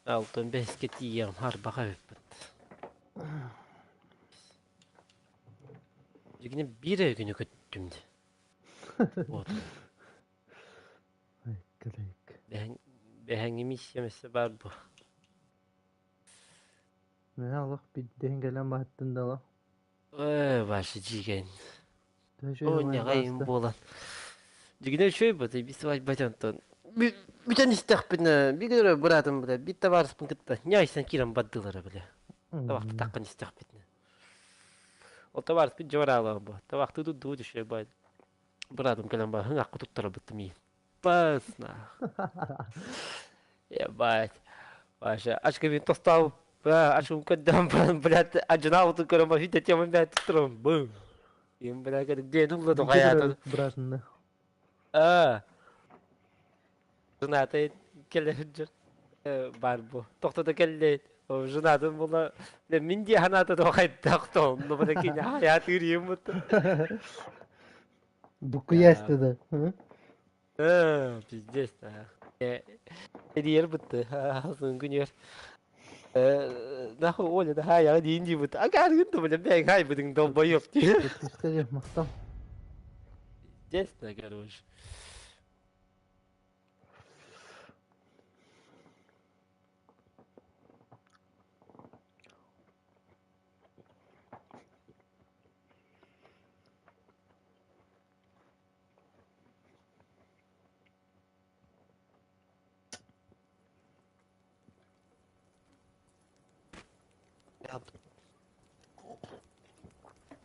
Алтан бэскэ тиийэм харбаха эбиппит. Дьигинэ биир эрэ күнү көттүм дии. Вот. Бэһэҥ бэһэҥҥи миссия өссө баар буо. Мэ олох биирдэһин кэлэн баһыттын да олох. Ээ, Вася дьиигэн. Төһө О, үчүгэй ньаҕайым бааста. буолан. Дьигинэ үчүгэй бу, бис свадьба онтон. Бүтэн истэхпинэ, биир эрэ быраатым бile, биир табаарыспын кытта ньаайсан киирэн бардылар бile. Табахты таххан истэхпитинэ. Ол табаарыспыт дьуораалаах бу. Табахты тутуу түшэ бай. Быраатым кэлэн ба, хыңакка туттара быттым иин. Пасна. Ебать. Вася, ачка мен тостау, ачкым көддем, блядь, ажынаабытын көрөн ба, хүйде темын бәт туттурам, бым. Им, блядь, ден улла Бииргэ тухаятын. төрөөбүт быраатынна. А, женатый келер бар бу. Тохтото келлейт. Женатын була, мин дии ханаата тухайдах то, ну бада кине хаят үрүйüm бутtu. Букуясты да. Пиздец, Эрийэр бытты, сын күнүгэр. Нахуй Оля да хаяҕа диин диибит. Агаар гын да бля бэйэҥ хайбытыҥ долбоёб дии. Түстэ махтал. Честно, короче.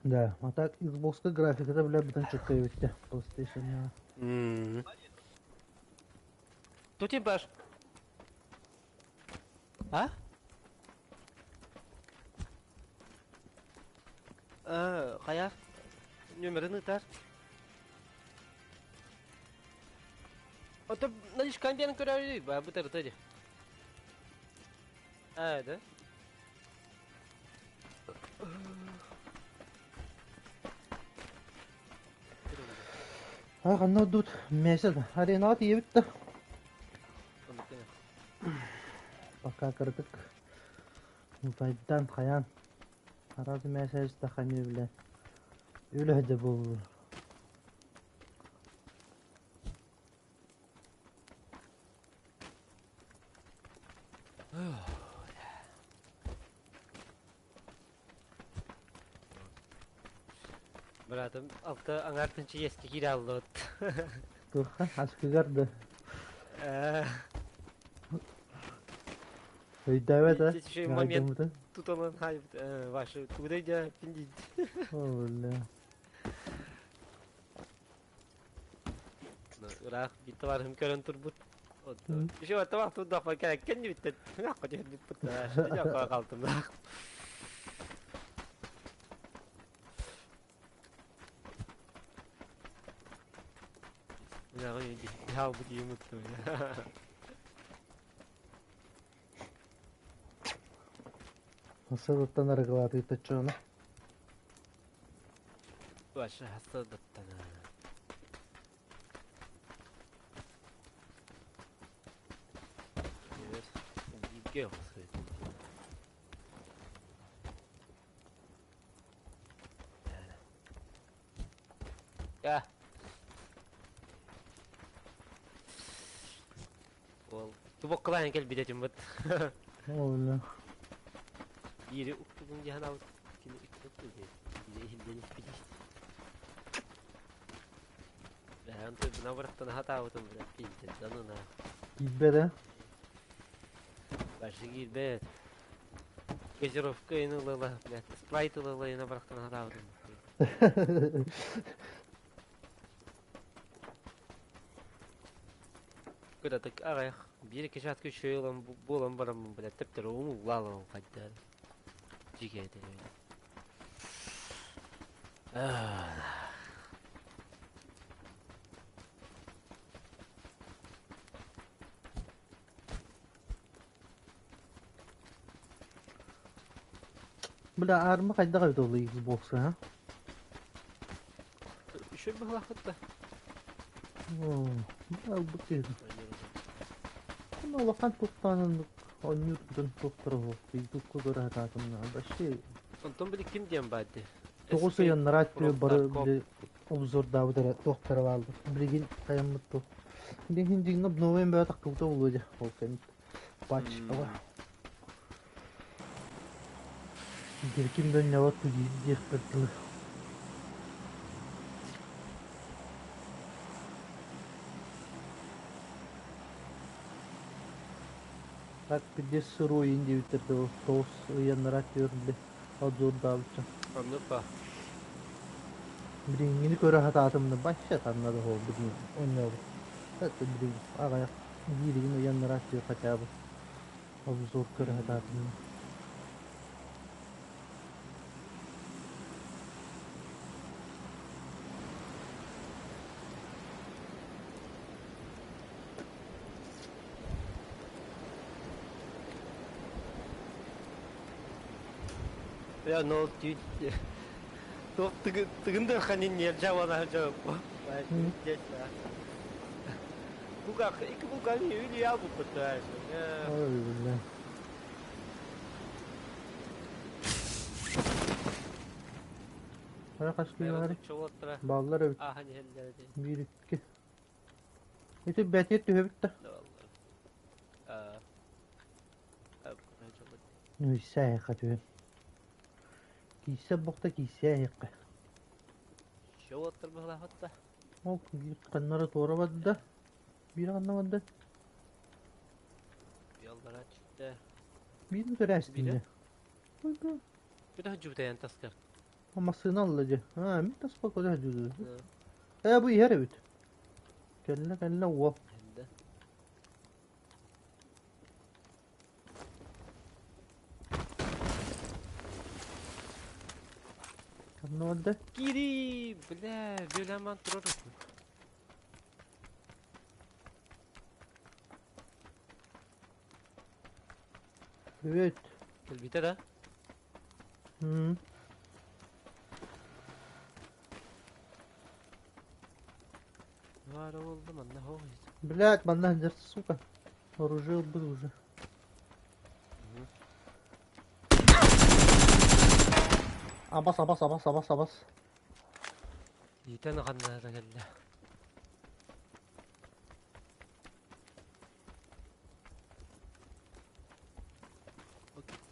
Да, а так Xbox-ка графиката бля бутан четко эбиттэ PlayStation. Тут баш. А? Хайа? Нөмерин ытар. Ото наличкан диэн көрөөрү ба бу тарыта дии. Аа да. А ханна ордубут месяц аренаҕа тиийэбит да. Пока кыратык Мутайдан хайаан араас месяц да ханыы билэ үлэ да буоллу. Братым алта аҥаар тынчы иэскэ киирэ аллыбыт. Туохха аскыгар да өйдөөбөт а Үчүгэй момент туталан хайбыт ваши туда дьэ пиндит. О, бля. Ыраах биир табаарыһым көрөн турбут. Еще табах турдахпа кэлэккэн дибиттэн акка түһэрбиппит хаалтым. Хаалбыт ийим уттум. Сылыттан арыгылаатыы таччону. Ваша хасадаттана. Бииргэ Я. Ол тубоккалаан кэлбит этим бут. Оля. Биири уктугун дьаһан абыт кини икки диye иһиллэн испит. Бэһэн туйбуна бырахтан хатаабытым бля пиздец данына. Киирбэт ээ. Башы киирбэт. Газировка ин ылыла, блядь, спрайт ылыла ина бырахтан хатаабытым. Кыратык аҕайах биир икки чааска үчүгэй ылан буолан бараммын, блядь, тэптэр уҥуллаалаҕым хайдаар. Дьигээтэ. Бля, арма хайдах эбит ол Xbox а? Үчүгэй быһылаахпыт да. Оо, ылбыт киһи. Улахан туттаанын. Оонньуурбутун туохтара суох Ютубка көрө сатаатым вообще Онтон били ким диэн баар дии? тоҕус Escape ыйаннараа from өттүгэр бары Tarkov. били обзордаабыт эрэ туохтара бааллар. Билигин хайаммыт туох. Билигин дьиҥ обновление бөҕө таххыбыта буолуо дьэ ол кэннэ патч бөҕө. Ким да онньообот диэхпэр дылы. Так где сырой диэбиттэр дылы тоҕус ыйаннараа өттүгэр били обзордаабычча. Оннук ба. Билиҥҥини көрө сатаатым да вообще ханна да суох билигин онньообут. Это билигин аҕыйах бииригин ыйаннараа өттүгэр хотя бы обзор көрө сатаатым. Я но туох тыгын да ханин нельзя вона Куках, икки кукани үли албыппыт. Ой, бля. Хайа хас киилэҕэр бааллар эбит. Биир икки. Ити бэтиэт түһэбит да. Үссээһиэххэ түһэн. Киисэ бохто киисээһиэххэ. Ол биир ханнара туора барда. Биир ханна барда? Биир көрөөстүнэ. Массыына алла дьэ. Аа, мин таспа көрө сылдьыбытым. Ээ, бу иһэр эбит. Кэллэ, кэллэ уол. Ханна барда? Кири, бля, бөлөман турар. Привет. Кэлбитэ да? М. Баара буолла манна хоох. Блядь, манна сылдьар, сука. Оружие был уже. Абас, абас, абас, абас, абас. Иитэн ханна да кэллэ.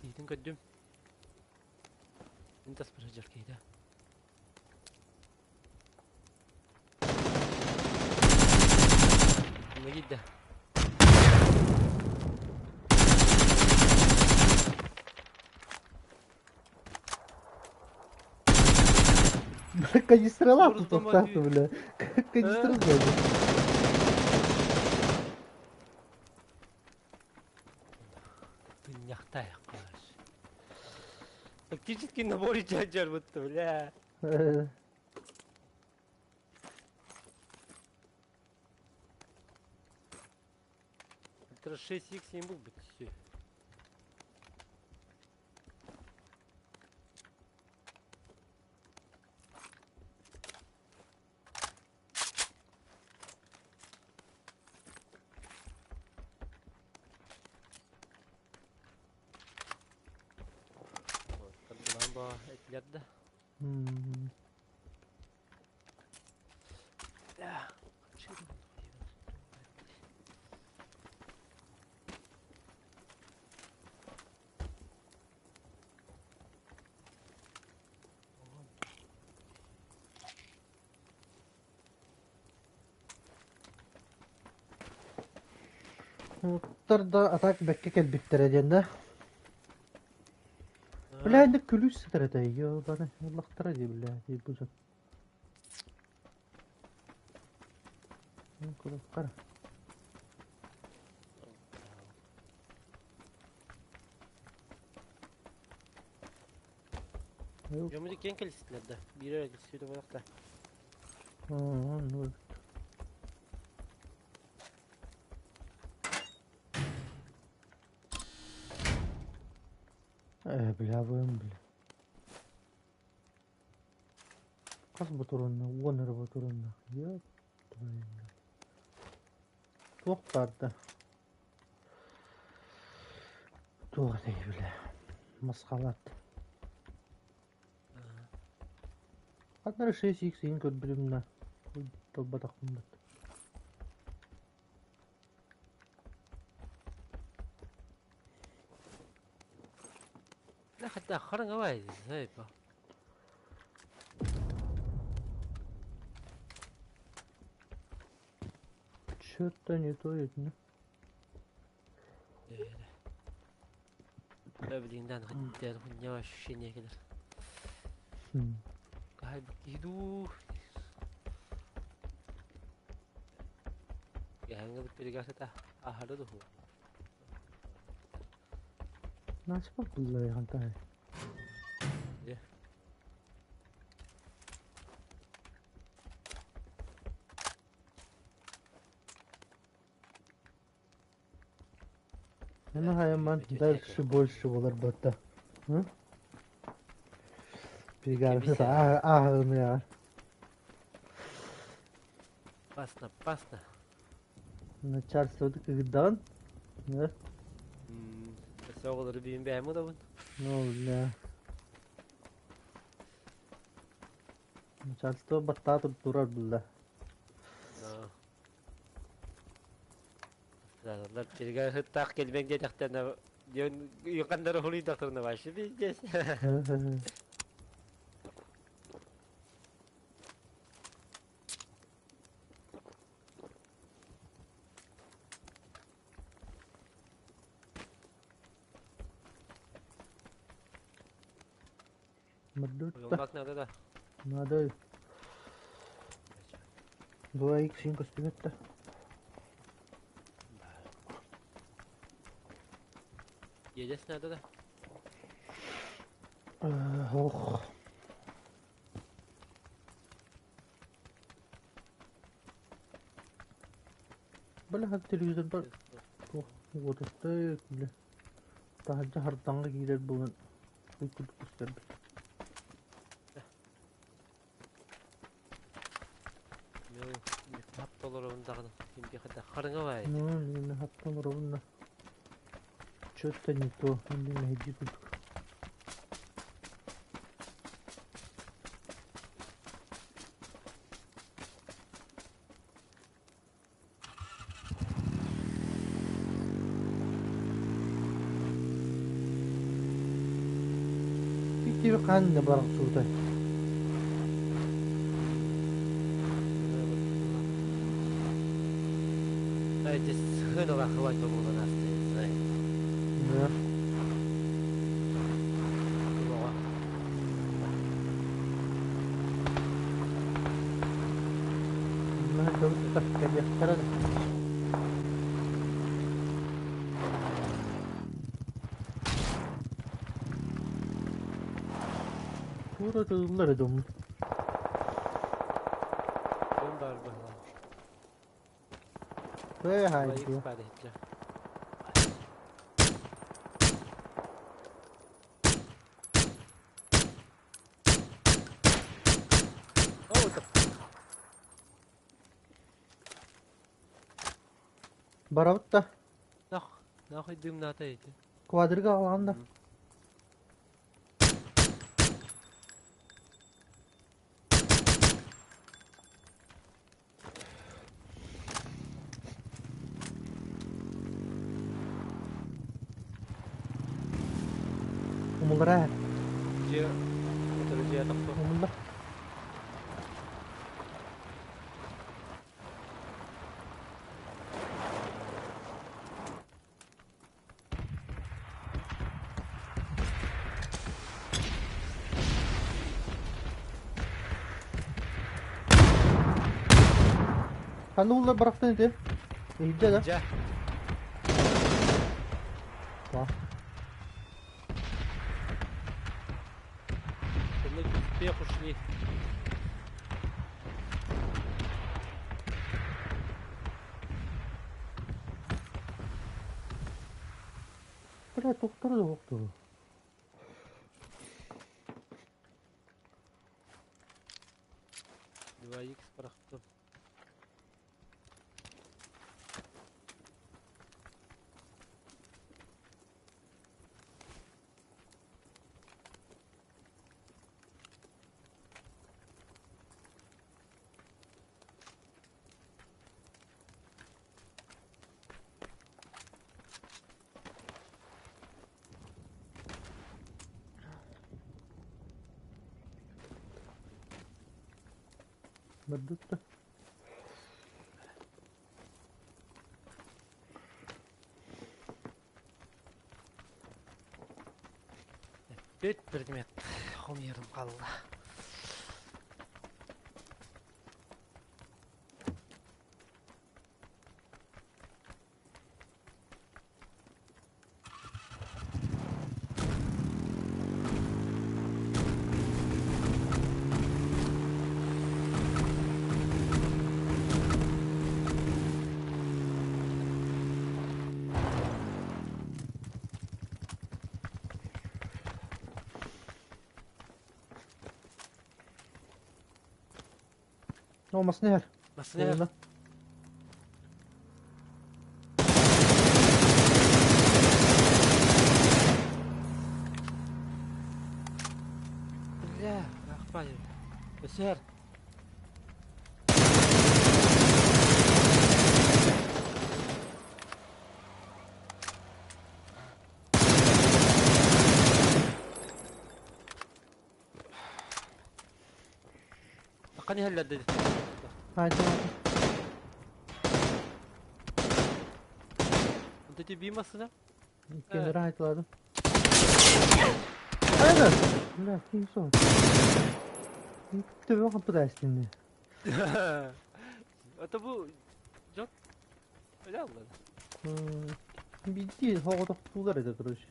Иитин көрдүм. Мин таспар сылдьар киһитэ. Онно киирдэ. Бля, канистралап тут Урут остался, бля. Канистру сзади. Тынньахтаах Фактически набор дьадьар бутта, бля. Это 6х не был быть все. Ламба этилэр да. Бля, Уоттар да атак бэккэ кэлбиттэрэ диэн да. Бля, инде күлүүс сытар этэ. Ёбаны, ыллахтара дии, бля, дии бу дьон. Кулаккара. Дьоммут киэҥ кэлистилэр да, биир эрэ кэлсибитэ буолуохта. Ну, Э, бля, бля. Хас ботуруонна, уон эрэ ботуруонна. Ёп твою мать. Туох баарда? Туох этэй бile. Масхалат. Ханна 6x иһин көрбүтүм да талбатахпын бат. Да хотя хараҥа баай. Чё-то не то это. Да блин, да, хотя хуйня ощущение кэлэр. Каһай иду. Яһаңа перегасата ахары духу. Наспа булла хантай. Де. Ну, хайман дальше больше болар батта. Перегар а а я. Опасно, опасно. Начальство кыгдан. Да? Соғылыр бейін бәйім да бұн. Ну, да. Начальство батта турар булла. Лар перегар хыттақ келбең де тақтана юқандары хули докторна вообще пиздец. Мордутта. Надо, да. Надо. 2x көстүбөттө. Едес надо, да. Ох. Бля, телевизор бар. Ох, вот это, бля. Таһырдьа хартаҥҥа киирэр буолан курдук көстөрбүт. Харыңа бай. Ну, мен хаптан ровно. Чё-то не то, или найди тут. Тебе қанды барақ суытай. Ай, здесь хынула хватит было нас, Да. Ну, это так, Тура тыллар дом. Дом бар бахла. Э, хай. Барабытта. Нах, нахуй дым на эти. Квадрга алган да. Умулара. Же, это же тохто. Умулла. Ханны улар барахтан ити. Ихде да. Жа. Ба. Мы успех ушли. Бля, доктор да доктор. 2х барахтым. Бардыт да. Бүт предмет хомуйарым хаалла. О, массыына иһэр. Массыына иһэр. Уонна. Бля, ахпай. Өсөр. Ханна иһэллэр дии? Хаайталаата. Онто ити бии массыына? Иккиэннэрэ хаайталаатым. Айда! Бля, ким сон? Төбө хаппытаастинни. Это бу дьон өлө аллар. Биирдии соҕотохтуулар этэ, короче.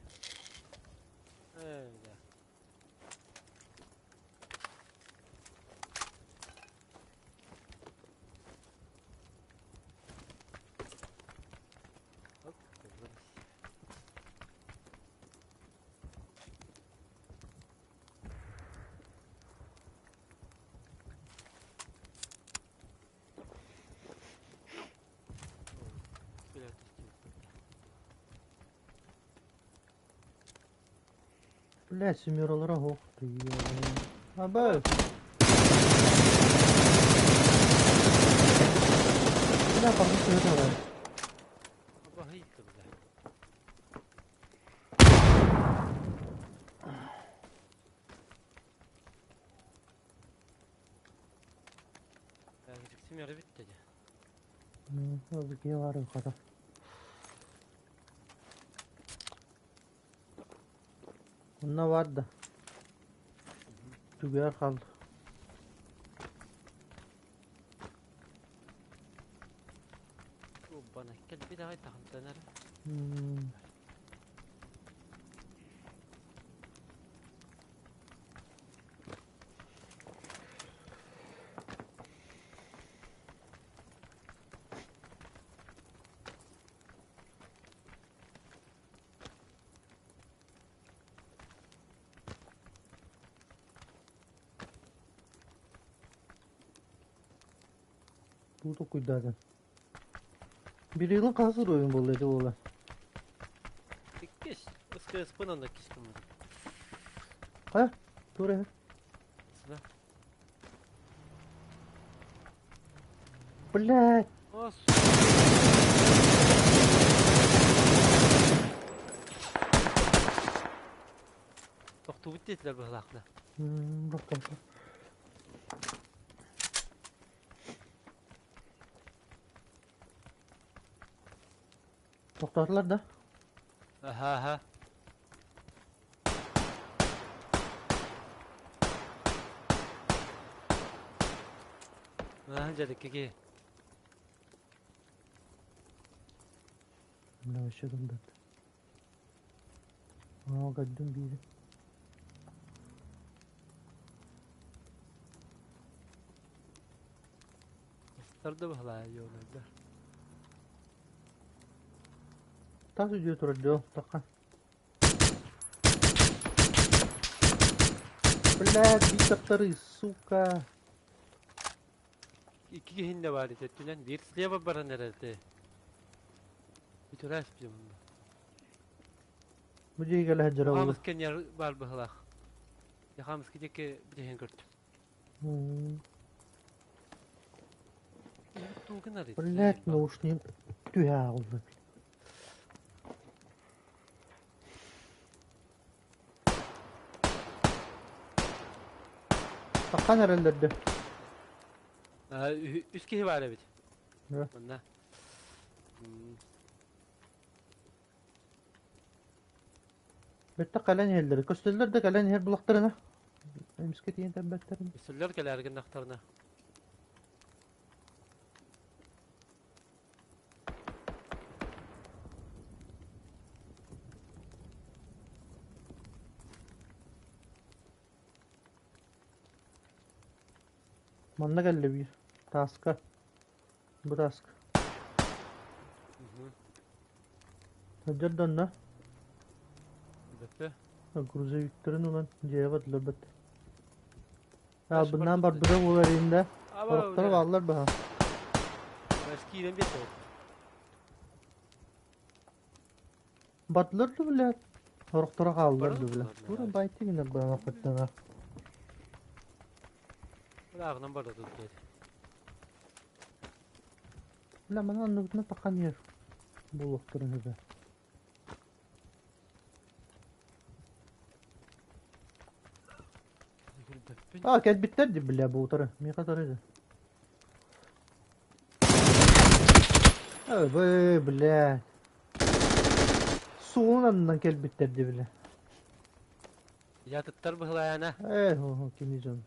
Э, да. Бля, семералара ох ты, Аба! Бля, пахнет этого. Абаһыйта, бля. Семера бүттэ дии. Ол баар хата. Онно баар да. Түгээр хаалла. Бана кэлбит аҕай тахантан эрэ. Бу токуйдаатын. Бирилин хас уровень буолла ити буола? Иккис. СКС-пын онно иккис гыммытым. Хайа? Тура. Сына. Блядь. О, Тохтубут диэтилэр быһылаахна. Тохтоото. Тохтоотулар да? Аха, аха. Аа, дьэ, кики. Бля, вообще дурдат. Аа, көрдүм биири. Тарда быһылаа йоонайдар. Тас үйдүө турар дьол, таха. Блядь, биир таптарыы, сука. Икки киһиннэ баар ити өттүнэн биир слева баран эрэр этэ. Бүтүрээс билим. Бу дьиэ кэлэ сылдьара буолуо. Хамыс кэннэр баар быһылаах. Хамыс кидеки бүтүһэн көрдүм. Тугун арыйда. Блядь, наушник түһэ ааҕыллар. Таххан эрэллэр да. Үс киһи баар эбит. Манна. Бэттэх кэлэн иһэллэр. Көстөллөр да кэлэн иһэр булахтарына. Эмискэ тиийэн тэлбэттэрин. Көстөллөр кэлээр гыннахтарына. Манна кэллэ биир. Тааска. Бу тааска. Сылдьар да онно. Бөппө. Грузовиктарын ылан дьиэҕэ бардылар бат. Албыннаан барбыта буолар инде. Сорохторо бааллар баһа. Киирэн биэрдэ. Бардылар да билээт. Сорохторо хааллар да билэ. Тура байты гынар баҕа Ырааҕынан барда тут диэт. Бля, маны анныбытына таххан иһэр буолуохтарын сөбө. А, кэлбиттэр дии, бля, бу утары. Миэхэ утары да. Ой, бля. Суолун аннынан кэлбиттэр дии, бля. Ятыттар быһылаана. Э, хо, кини дьон.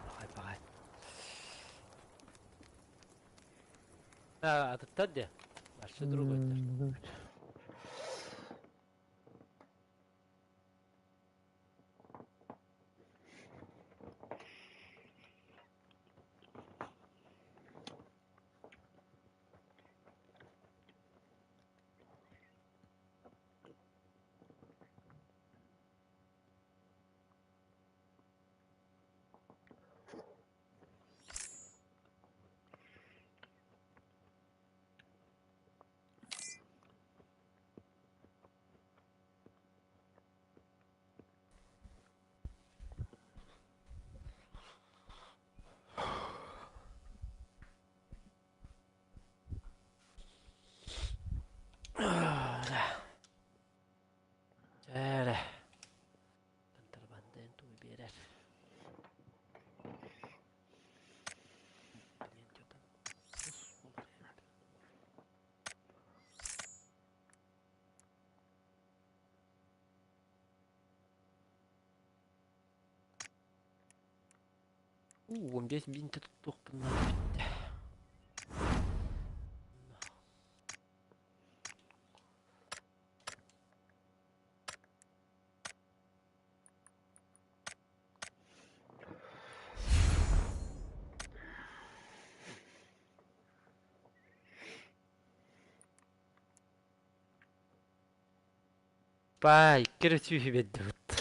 Баҕай, баҕай. А, атыттар де. Вообще другой. Эрэ. Контрабандын тугу биэрэр. Уу, 15 бинти туттуохпун наада бүттэ. Бай, икки эрэ сүүһү биэрдибит.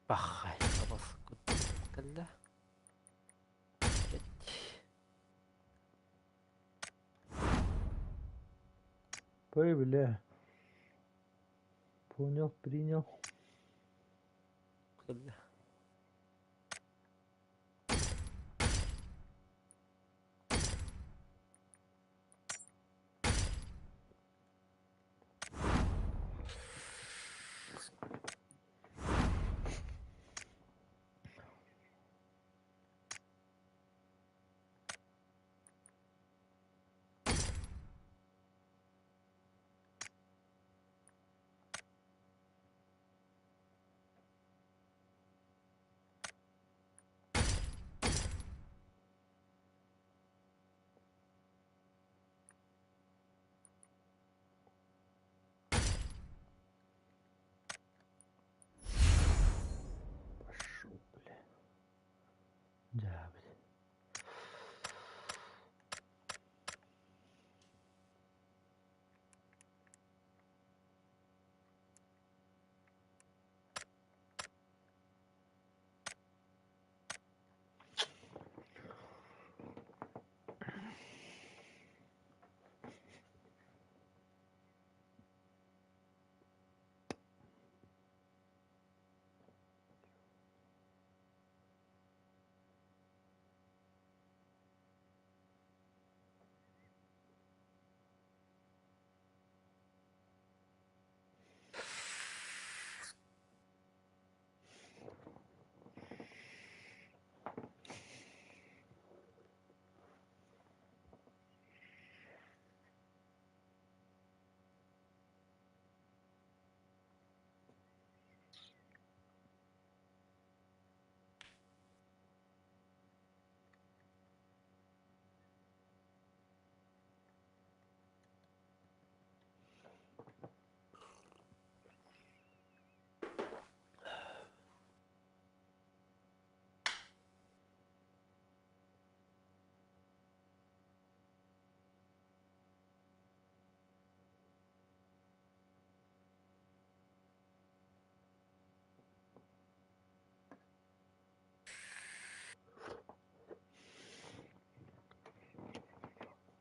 Пахай, кэллэ. Ой, бля. Понял, принял. Кэллэ. Пошел, бля. Да, бля.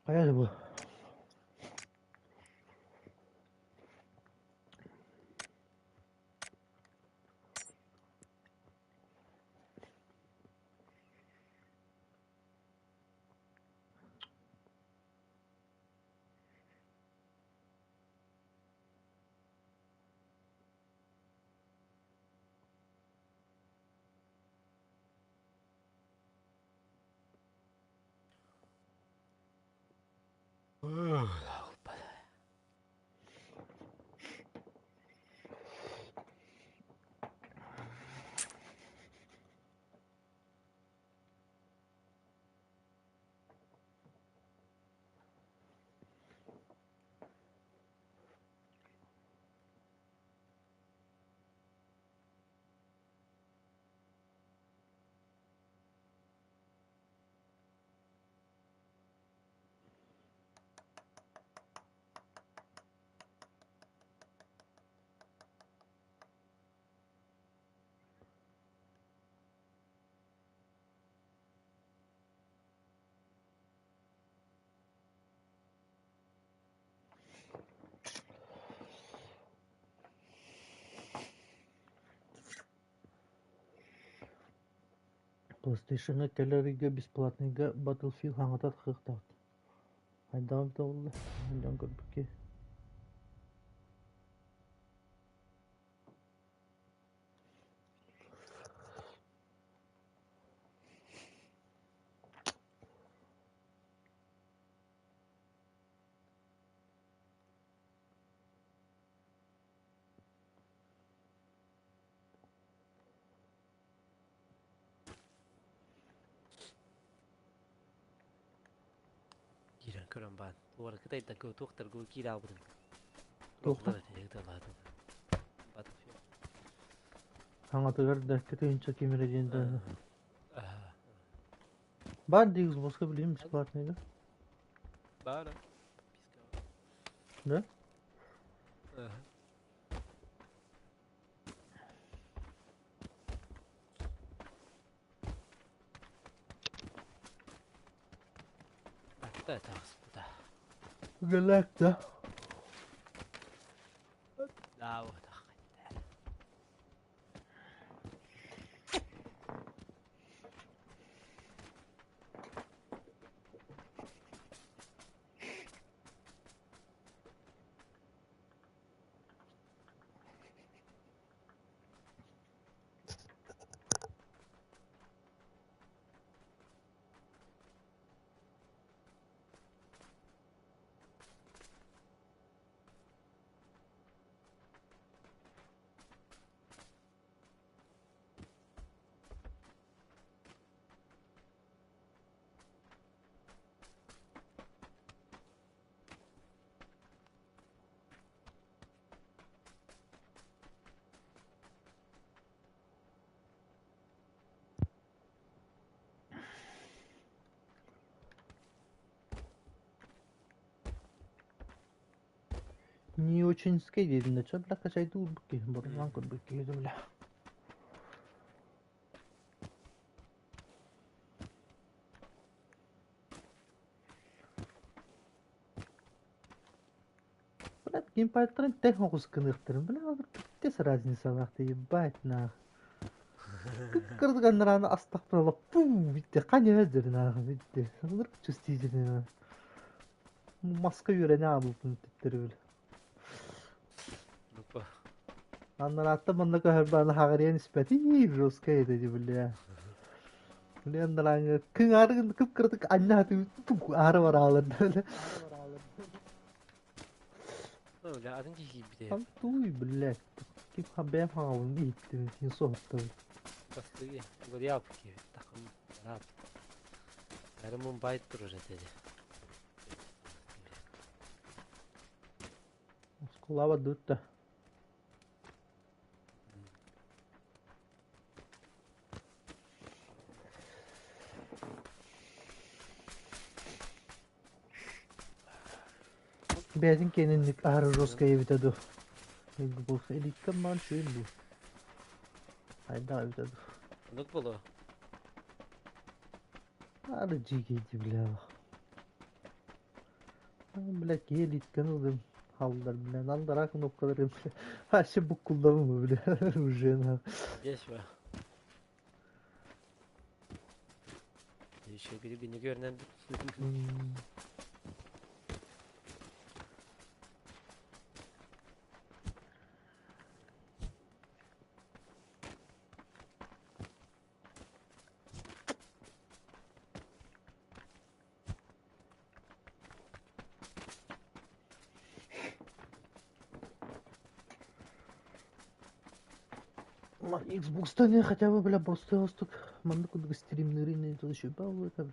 Хайа да бу? PlayStation-ҥа кэлэр ыйга бесплатныйга Battlefield хаҥатар кыахтаах. Хайдаҕым эбитэ буолла, дьон көрбүккэ. Киирэн көрөн баан. Уора кытайдан туохтаргы киирэ албытым. Туохта? Ыталаатын. Battlefield. Хаҥатыгар да тыһыынча ким эрэ диэн да. Бар дии Xbox-ка билигин бесплатный да? Баар. Да? Атта таҕыспыта. Галакта. Да, вот. Не очень диэтин да, бля, качайдыы уурбут киһи, борунан көрбүт киһи да, бля. Блядь, геймпадтарын тэҥ оҕус гыныахтарын, бля, пиздец разницалаах ты, ебать нах. Кырдыганнараны астахпына пу, битте, ханя өздөрүн ааҕы, битте. Ынырык чувствительный. Маска үөрэнэ аабылтын түттерү бile. Лупа. Аннараатта манна көһөрбааны хаҕарыйан испэти, жесткая это, бля. Бля, аннарааңы кыҥаарыгын кып-кыратык анньа хатыы аара бараалар. Бля, атын киһи киирбитэ. Там туй, блядь. Кип бэйэм хаҥабын иһиттим, син соһуттабын. Бастыгы, говорял киһи, тахым, рад. Әрімін байт тұрыр этеди. Осколаба дутта. Бэйэтин киэнинник аһары жесткая эбитэ дуу. Эликкэ маан үчүгэй дуу. Хайдах эбитэ дуу. Оннук буолуо. Ары дьиикэйди бля. Бля, киһи ылым халлар, бля, аллараа кнопкалары, бля, вообще буккуллабым, бля, уже на. Здесь ба. Еще грибы көрүнэн. Xbox-та не хотя бы, бля, просто остук. Манна кудук стримнерин то еще это, бля.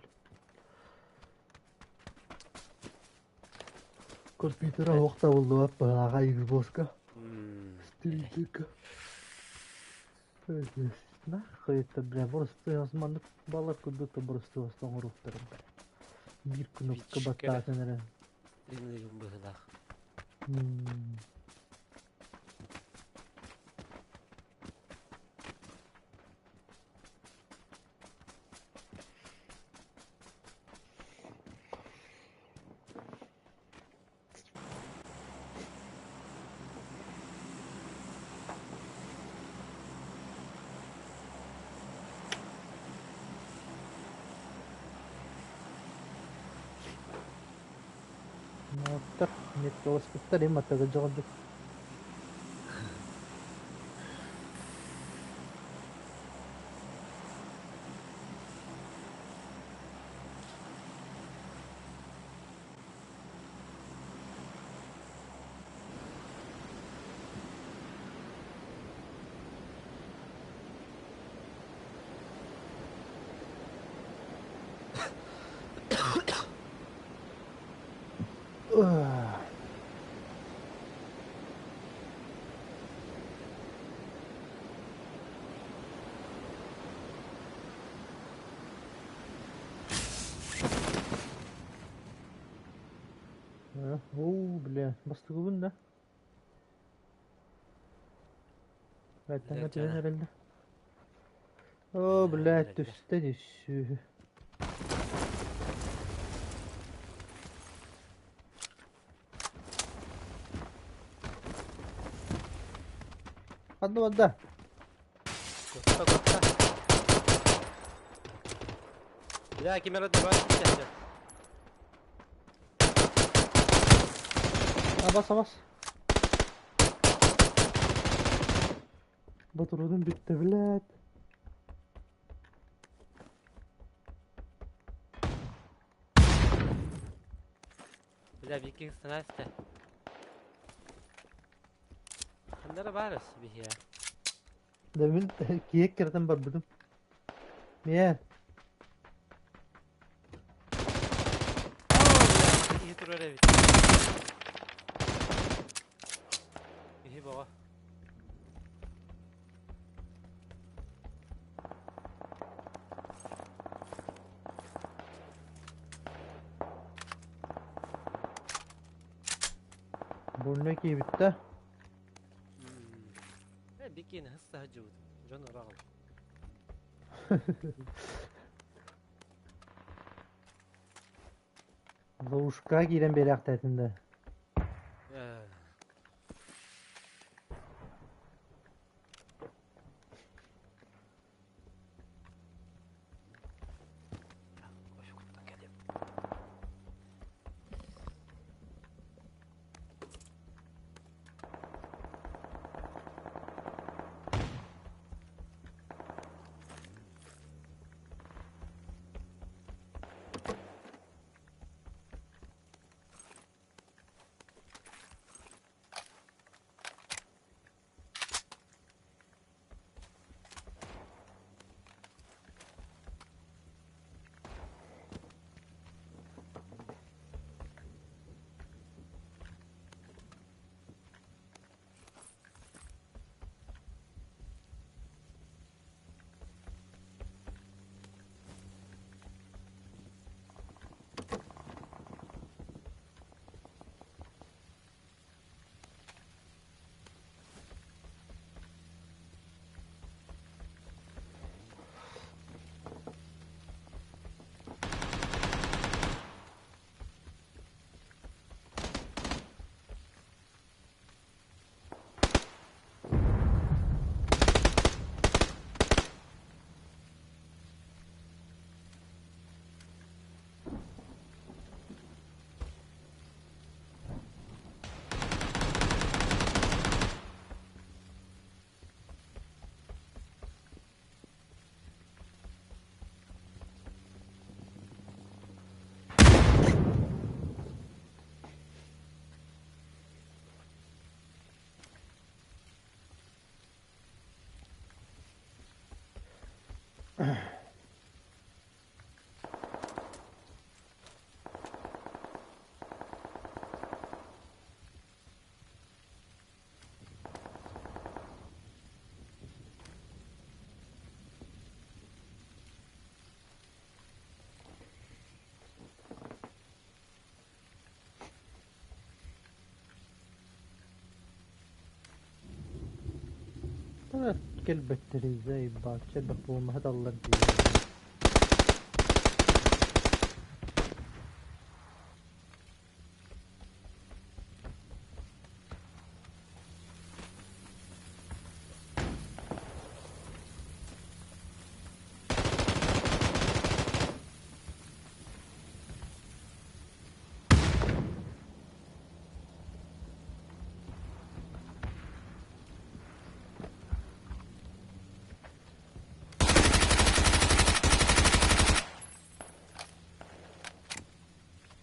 Компьютера оқта болды аға Xbox-ка. Стримдика. Нахуй это, бля, просто маннык балар кудук просто остоңоруктарым, бля. Бир кнопка баттаатын эрэ. Стримнерин быһылаах. Моттар, меткаласпыттар эм аттага жоҕордук. Оо, бля, бастыгыбын да. Бәттәңе түһэн эрэллэр. О, блядь, түстэн үссүү. Ханна банда. Котта, котта. Бля, кемера давай. Абас, абас. Батырудun bitti, блядь. Бля, викинг станасте. Хандара барыс бихия. Demin киек кертен бар будum. Мен. Киһи турар эбит. Киһи баҕа. Burnu ki bitti. Бикини хысса хажыбыт. Жон урагыл. Ловушка киирэн биэрэхтээтин. Кофе куттан келем. Кэлбэттэрий заебать, элбэх буолумаһа даллар дии.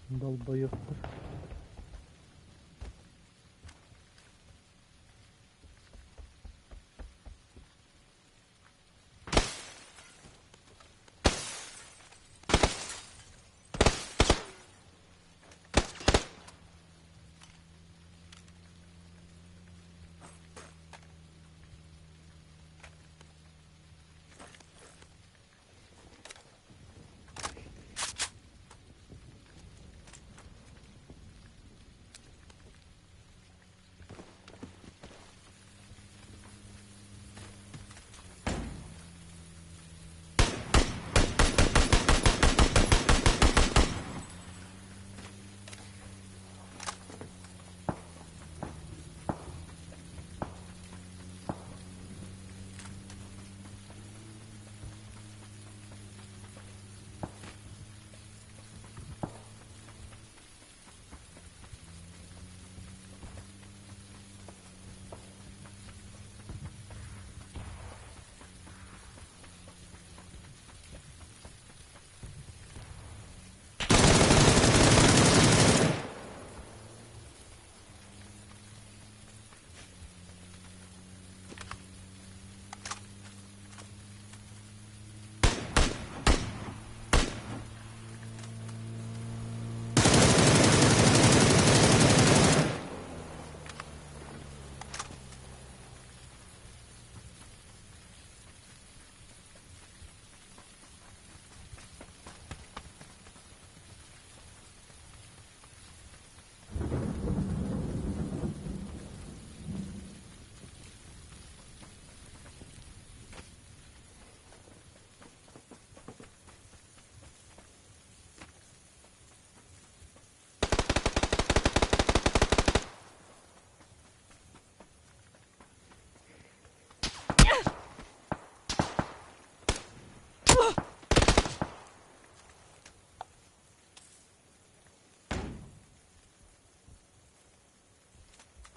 Долбоёбтар.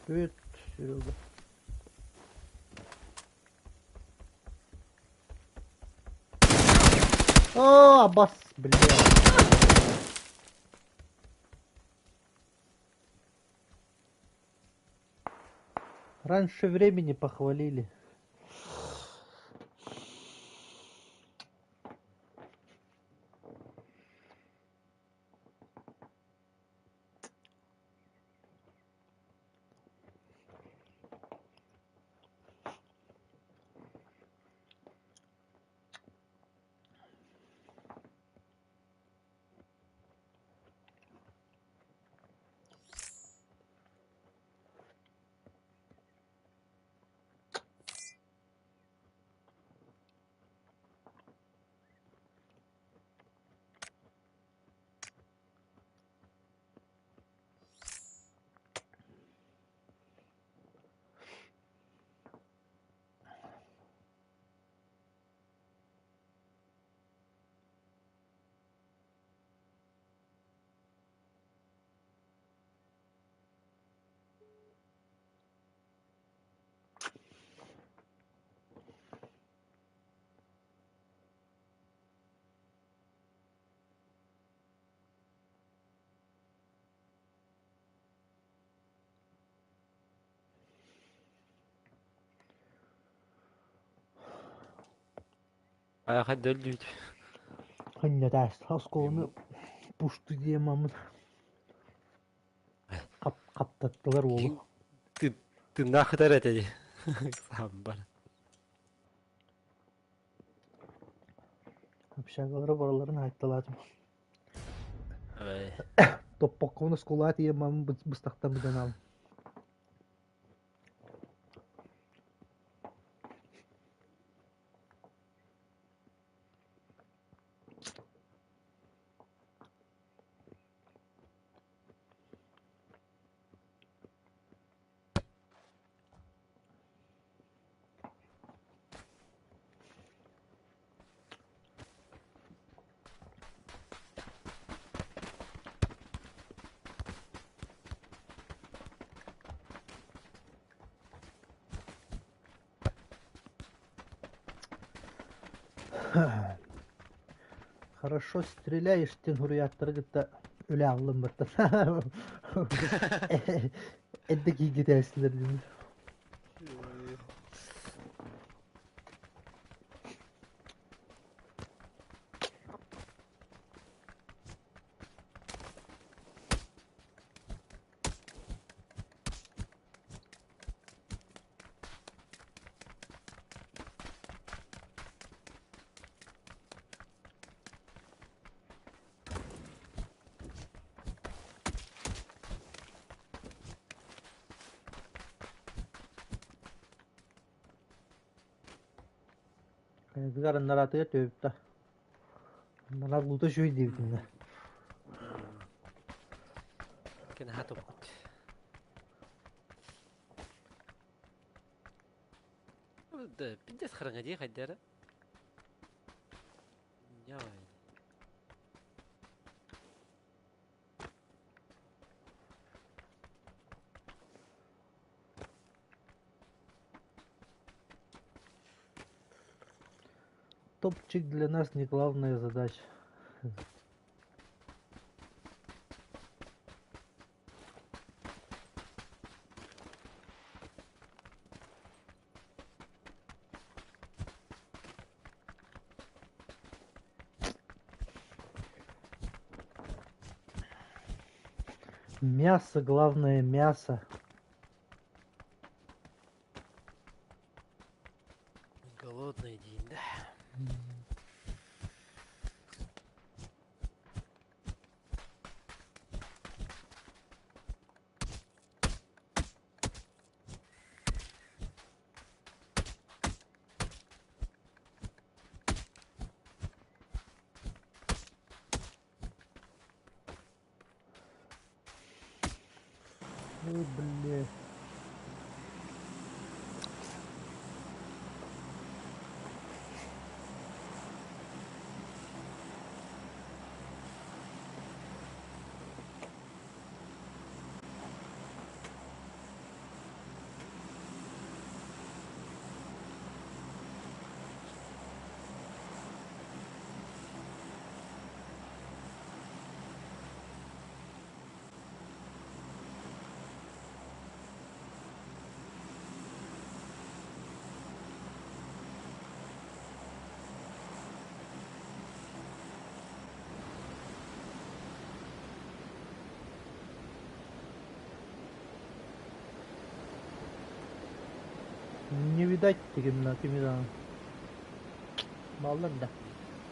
Привет, Серега. О, бас, блядь. Раньше времени похвалили. Айаха дөллүүт. Ханньатаас оскуоланы пушту диэн мамын хаптаттылар уолу. Тыыннаах ытар этэ дии. Саамбар. Общагалара барыларын аатталаатым. Топпоккобун оскуолаҕа тиийэн мамын быстахтан быданаабын. Хорошо стреляешь диэн суруйааттары кытта үлэ аҕыллыммыттан эрдэ кииргитээстилэр дии. Хайатыгар аннараатыгар түһүптэ. Аннараа лута үчүгэй диэбитиннэ. Кэнэһэ туппут. Пиздец хараҥа дии хайдара. Топчик для нас не главная задача. Мясо, главное мясо. Голодный день, да? Ой, бля. Не видать кимна кимидан. Баллар да.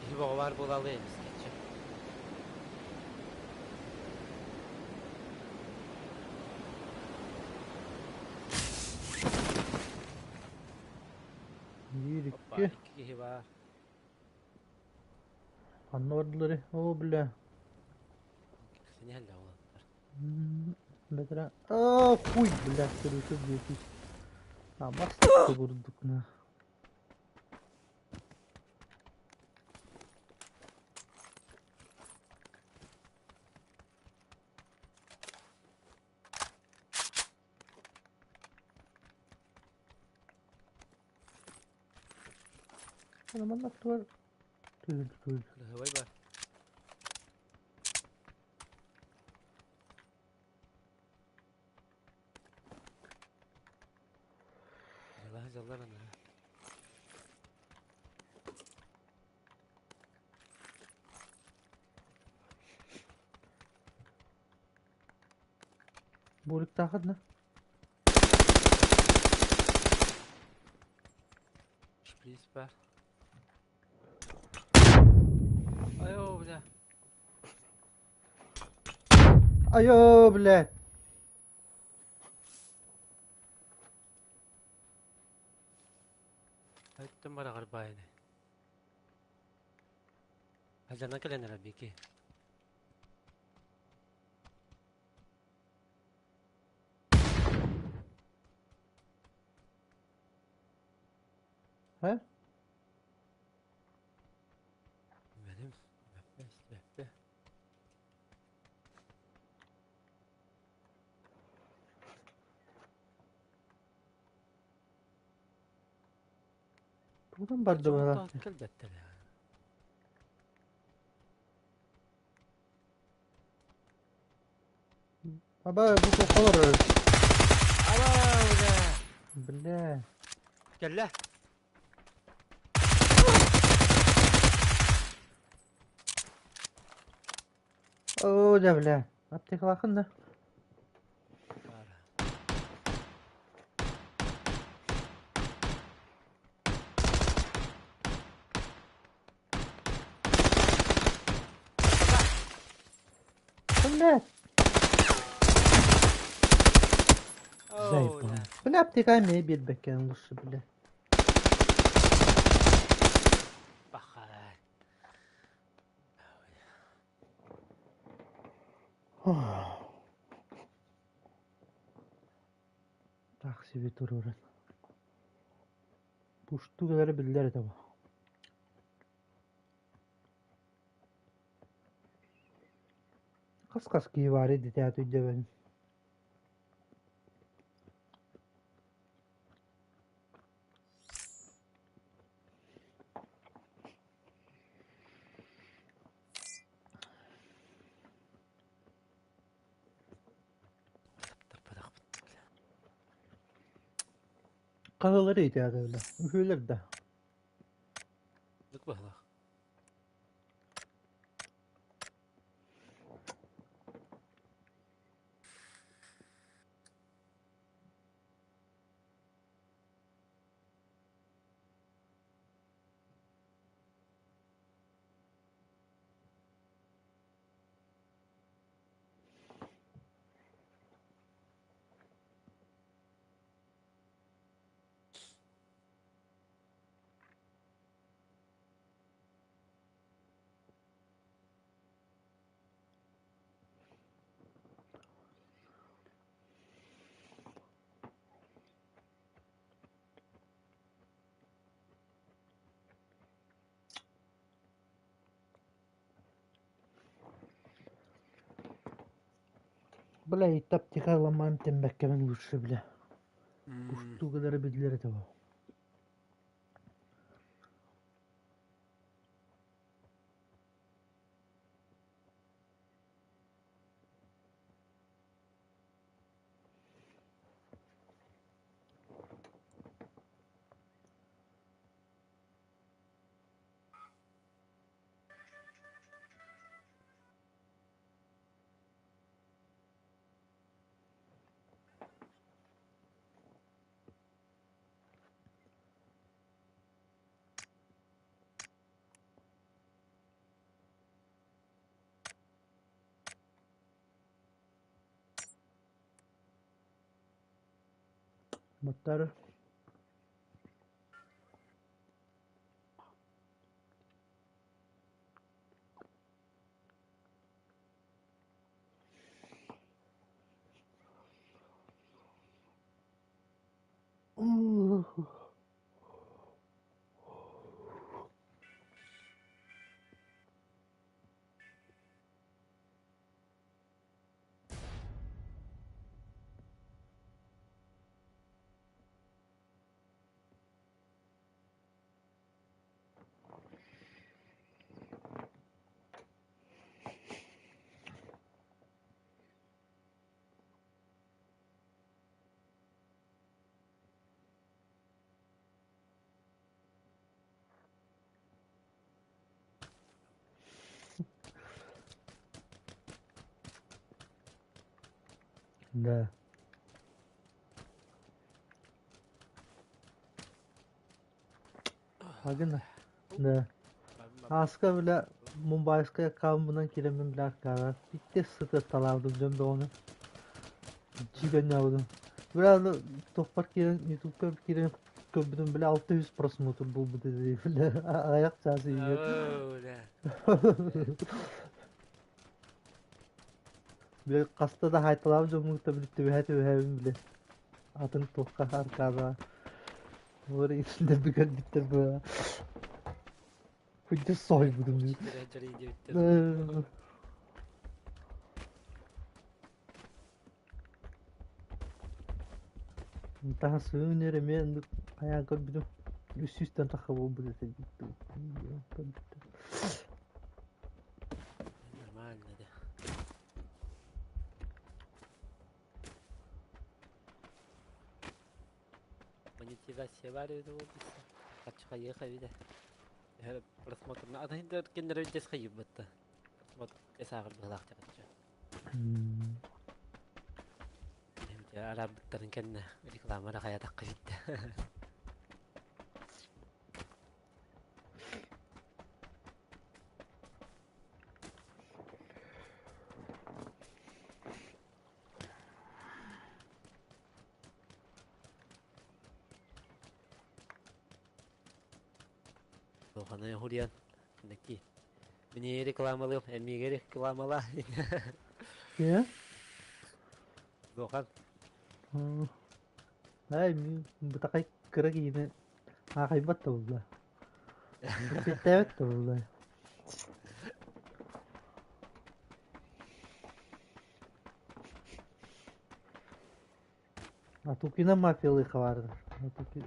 Киһи бөҕө баар буолаалыы эмискэччи. Биир Опа, икки. икки киһи баар. Ханна бардылар? О, бля. Сини хәллә уолаттар. Бэтэрээ. А, хуй, бля, көрүтүп диэки. А, бастакы курдук на. Ана манна туар түл түл. Кыраһыбай бар. Дьаллаһа дьаллар ана. Буолуктааххытына Шприц бар. Айоо, бля. Айоо, блядь! Айттым бараҕар баайыны. Алдьанан кэлэн эрэр Бики. Э? Benim бэппэ Тугунан барда быһалаах кэлбэттэр Аба бу олорор. Аба, бля. Бля. Кэллэ. Оо, да бля. Аптекалаахын да. Бля. Оо, бля. Бля, аптека эмиэ биэрбэккэ лучше, бля. Бахай. Так себе туруоран. Пушту кэлэрэ биллэр этэ бу. Хас-хас киһи баарый дитээт өйдөбөн. Хаһыалары итээдэллэр, үһүөлэр да. Дук баһылах. Бля, и таптика ламаан тэмбэккэбин лучше, бля. Устугалары биллэр этэ бу. Баттары. Да. Агына. Да. Ааска бile Мумбайская аккаунтунан киирэммин бile аркаҕа икки сыты талаабытым дьон бөҕөнү дьиибэннээбитим. Бile аны туохпар киирэн ютубка киирэн көрбүтүм бile 600 просмотр буолбут этэ бile аҕыйах чаас иһигэр. Оо, да. Бile хаста да хаайталаабыт дьоммун кытта били түбэһэ түбэһэбин бile атын туохха аркадаҕа Олор итиннэрби көрбүттэр быһа. Кырдьык соһуйбутум дии. Таһасыын эрэ эмиэ оннук хайаан көрбүтүм. Үс сүүстэн тахха буолбут этэ көрбүттэр. Нормально да. Монетизация баар эбит буолбуса. Хаччы хайыаха эбитэ. Просмотрна атын кинилэр дьэс хайыыбатта. Просмотр эсааҕыр быһылаах чахчы. Араарбыттарын кэннэ реклама эрэ хайатахха ситтэ. Туоханы уһуруйан Ники. Мини рекламалыам, эмиге рекламала. Кие? Дуохан. Ай, мин бытакай кыра киһини аахайбат да буолла. Эппиэттээбэт да буолла. Атукина мафиялыы хабаарын. Атукина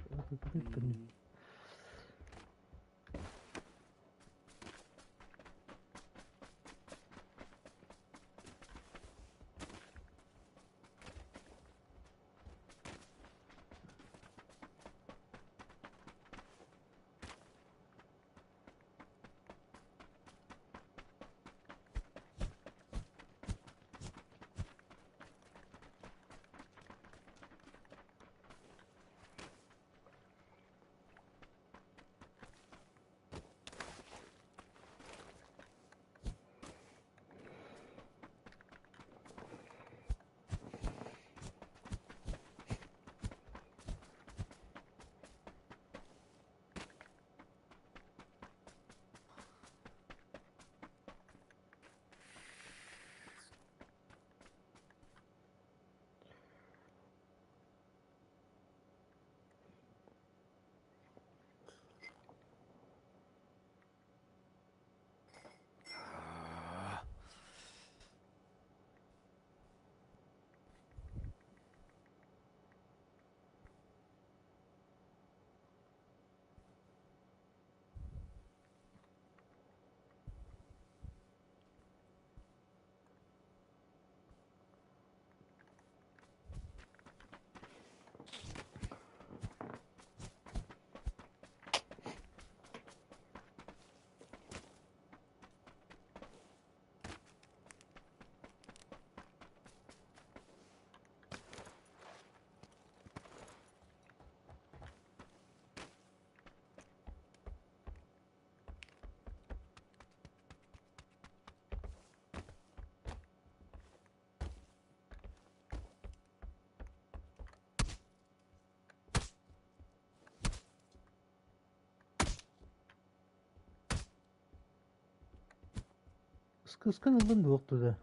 Ыскыскан ыллын дуох туда.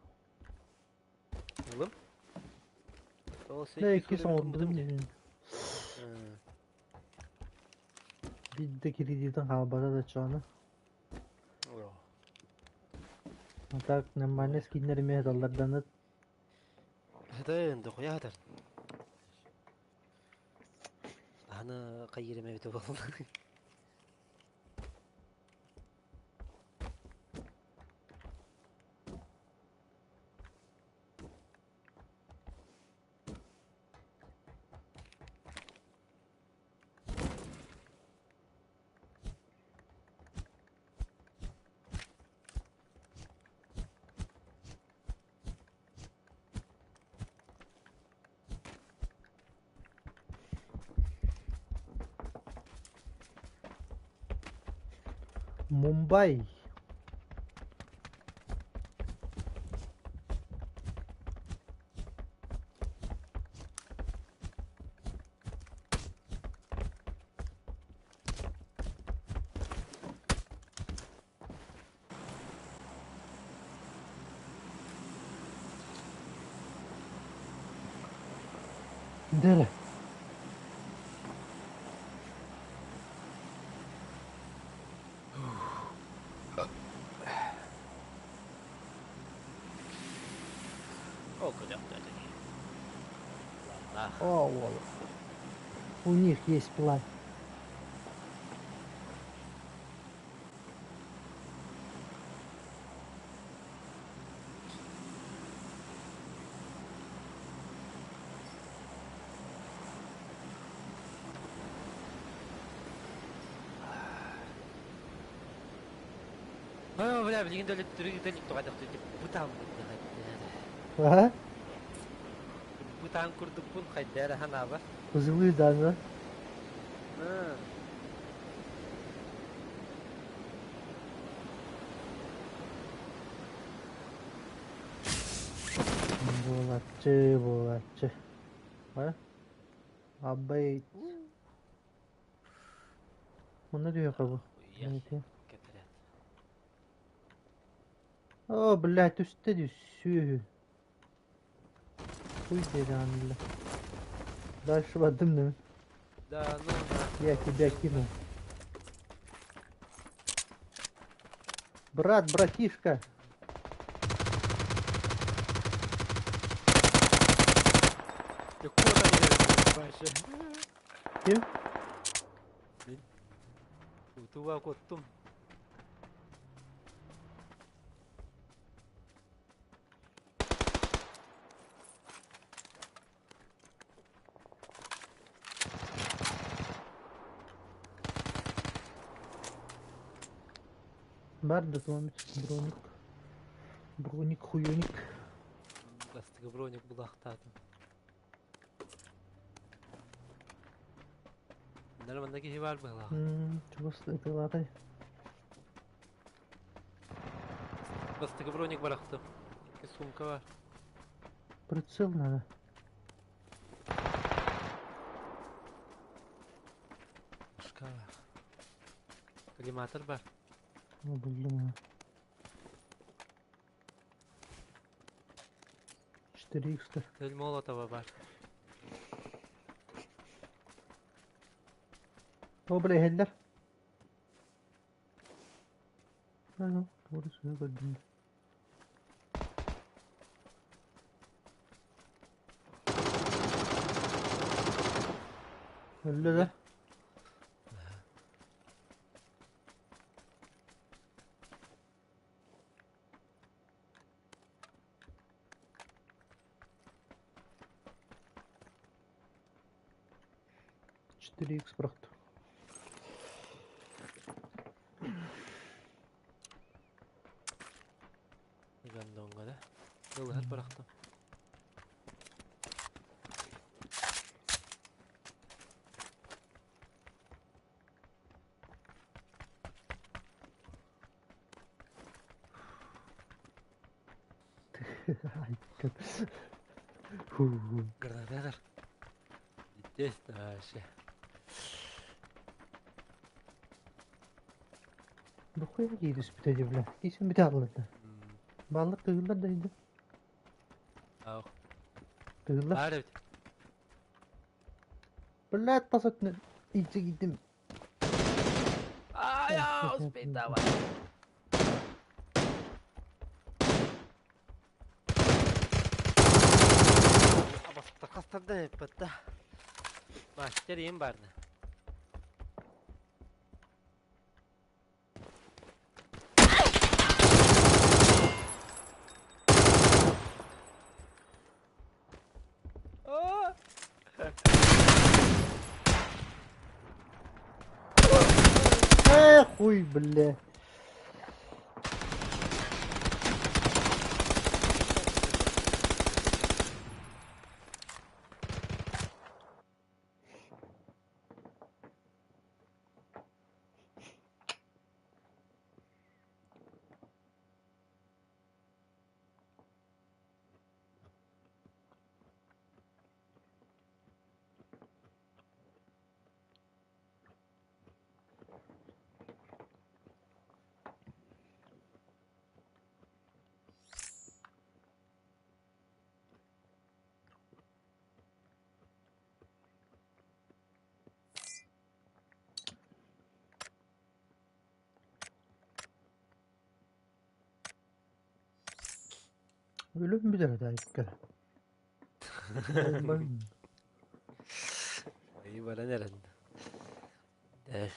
Ылым? Да иккис оҥорбутум дии. Биирдэ кредитин хаалбата да чоно. А так нормально скиннэр эмиэ сыталларданат. Хатын дохуя хатар. Аны хайыр эбитэ буолла. Мумбай. Дere. Ол көтөхтөөтүк. Ах. О, вот. У них есть план. О, бля, билигин өлүттүрү тоҕайдах бутаан А? Бутаан курдукпун хайдара ханаабар. Кызылы да, Буолаччы, буолаччы. А? Аббай. Онно түһүөххэ бу. О, блядь, түстэ сүөһү. Хуй диэтэҕин бля. Дальше бардым да. Да, ну нахуй. Я тебя кину. Брат, братишка. Ты куда вообще? Ким? Утуга коттум. Бар да туомит. Броник. Броник, хуёник. Бастыгы броник булахтаатым. Нормально киһи бар быһылаах. Чугас ытылаатай. Бастыгы броник барахтым. Икки сумка бар. Прицел надо. Башка бар. Коллиматор бар. О, блин. 4 х. Төл Молотова бар. О, бля, хеллер. Ну, тугу сыһы көрдүм. Өллө да? 4 х бырахтым. Гандонга да. Ылыһар барахтым. Ай, как. Фу. Гранаталар. Естественно, вообще. Бу хуя киирис бүтэ бля. Кисин бүтэ аллата. Балык тыгыллар да иди. Ах. Тыгыллар. Бар эбит. Блядь, тасатны. Ичи киттим. Ай, успей давай. Абаста хастардан эппет да. Мастер им барны. О! Э, хуй, бля. Өлөн бүтэр этэ. Ой, баран эрэн. Дэр.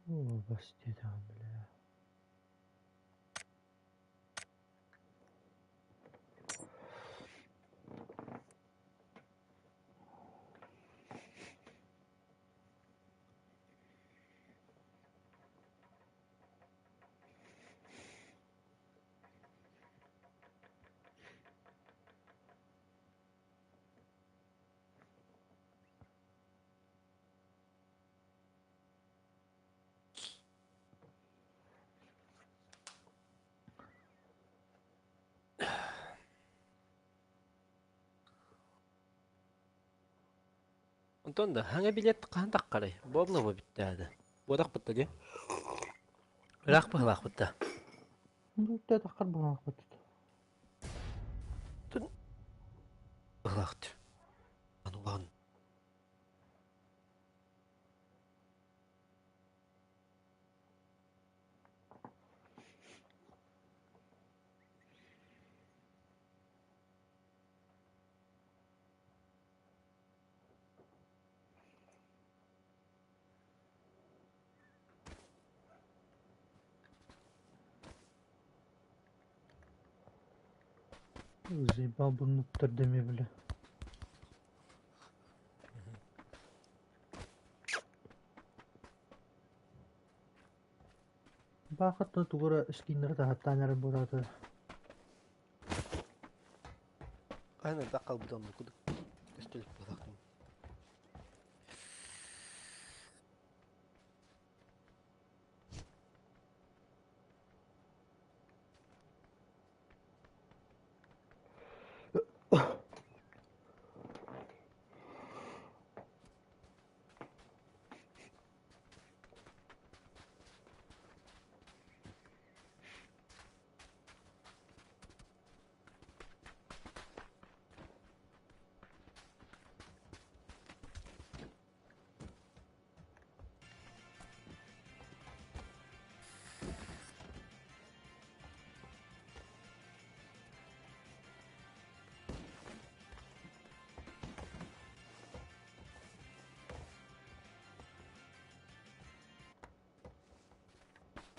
О, бастетан, бля. Онтон да хаҥа билет хаһан таххарай? Буолла бүттээдэ. Буотах бытта дии. Ыраах быһылаах бытта. Бүттэ таххар буолаахпыт. Быһылаахт. Анулаан. Заебал буннуктар деме бля. Баахат тугура скиннери таһаттаан эрэ буолаата. Хаһан элбэх хаалбыт оннук кудук. Көстөлүк буолаахтым.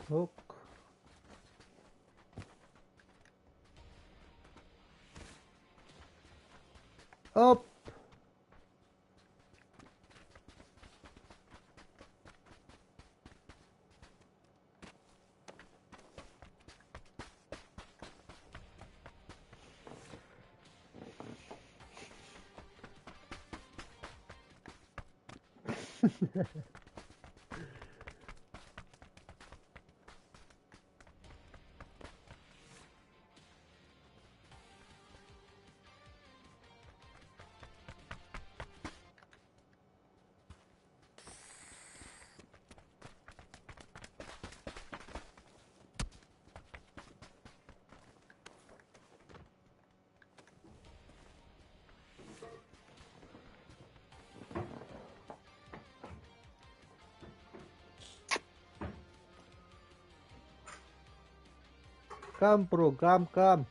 Ок. Оп! Come, bro, come, come.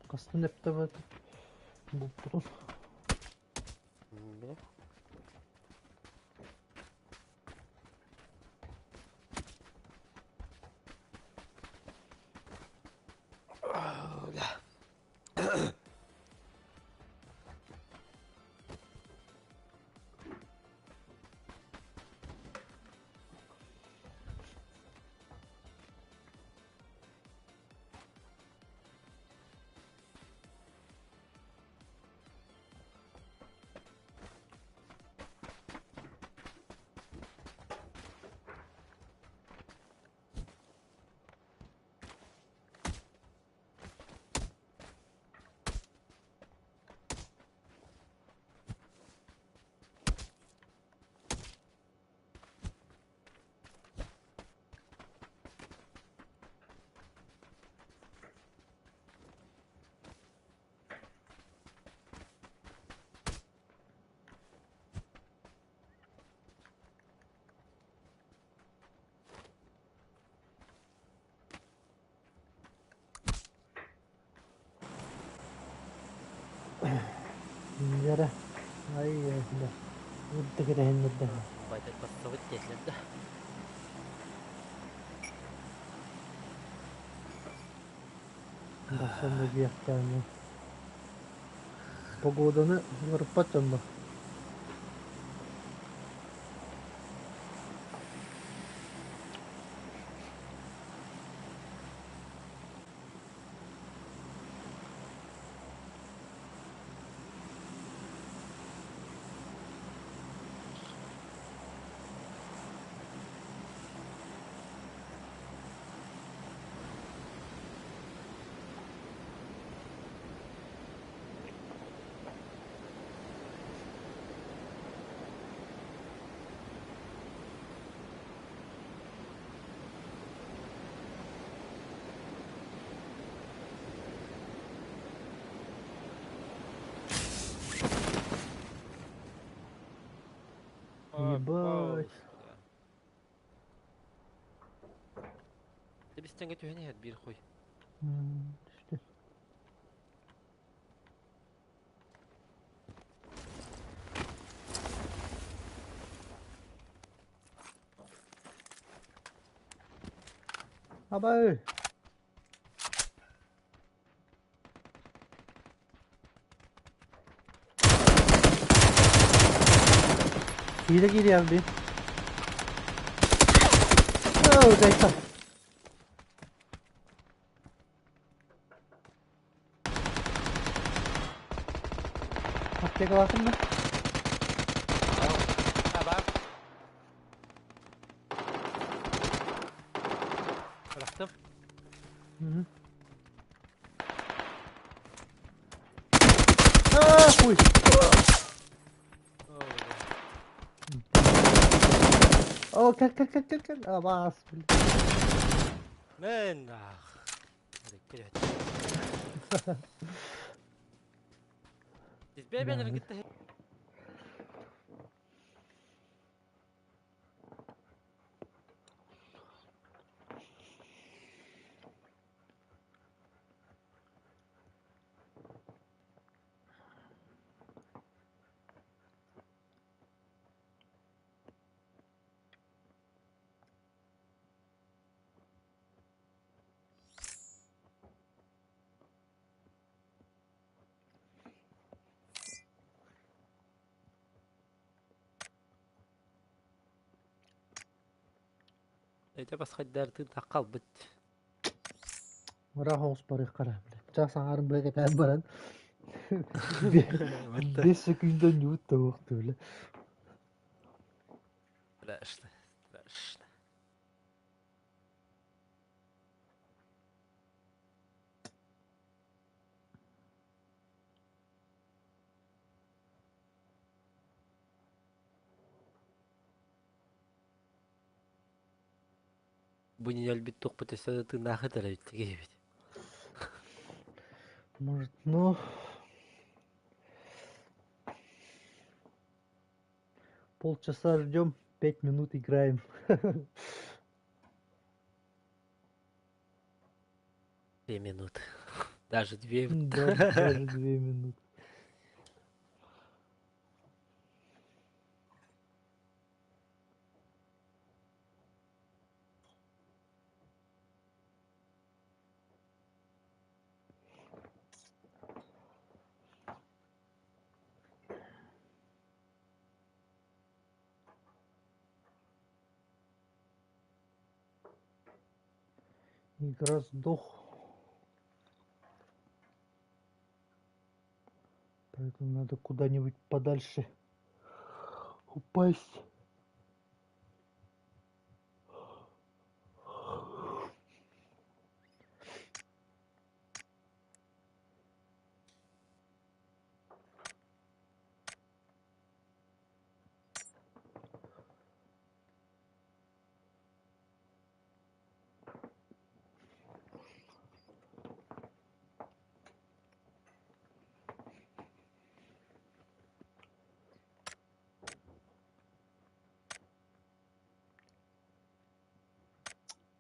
Хастан эптэ булпутун. Бля. Бля. Дьэрэ, ай бля, үрдүк эрэ. Батя подсовать тетлер да. Барсан да биэхтээн. Погоданы уларыппат дьонно. Ебать. Ты без тенге түһэн иһэр биир хуй. Түстэ. Абай! Киирэ киириэм би. Оо, дайта. Аптекалаатым да? Аба. Bıraktım. Hı. Ой! О, как, как, как, как, как, абаас, блин. Мэн, ах. Да. Это басхайдартын таққалбыт. Ыраах оҕус барыахха эрэ, блин. Чаас аҥаарын быһа кэтээн баран 5 секүндэ ньуут да уохту, бля. Страшно, страшно. Бу ньэлбит тухпут өссө да тыыннаах этэр эбит киһибит. Может, ну, полчаса ждем, 5 минут играем. 2 минуты. Даже две. Да, даже 2 минуты. Игра сдох. Поэтому надо куда-нибудь подальше упасть.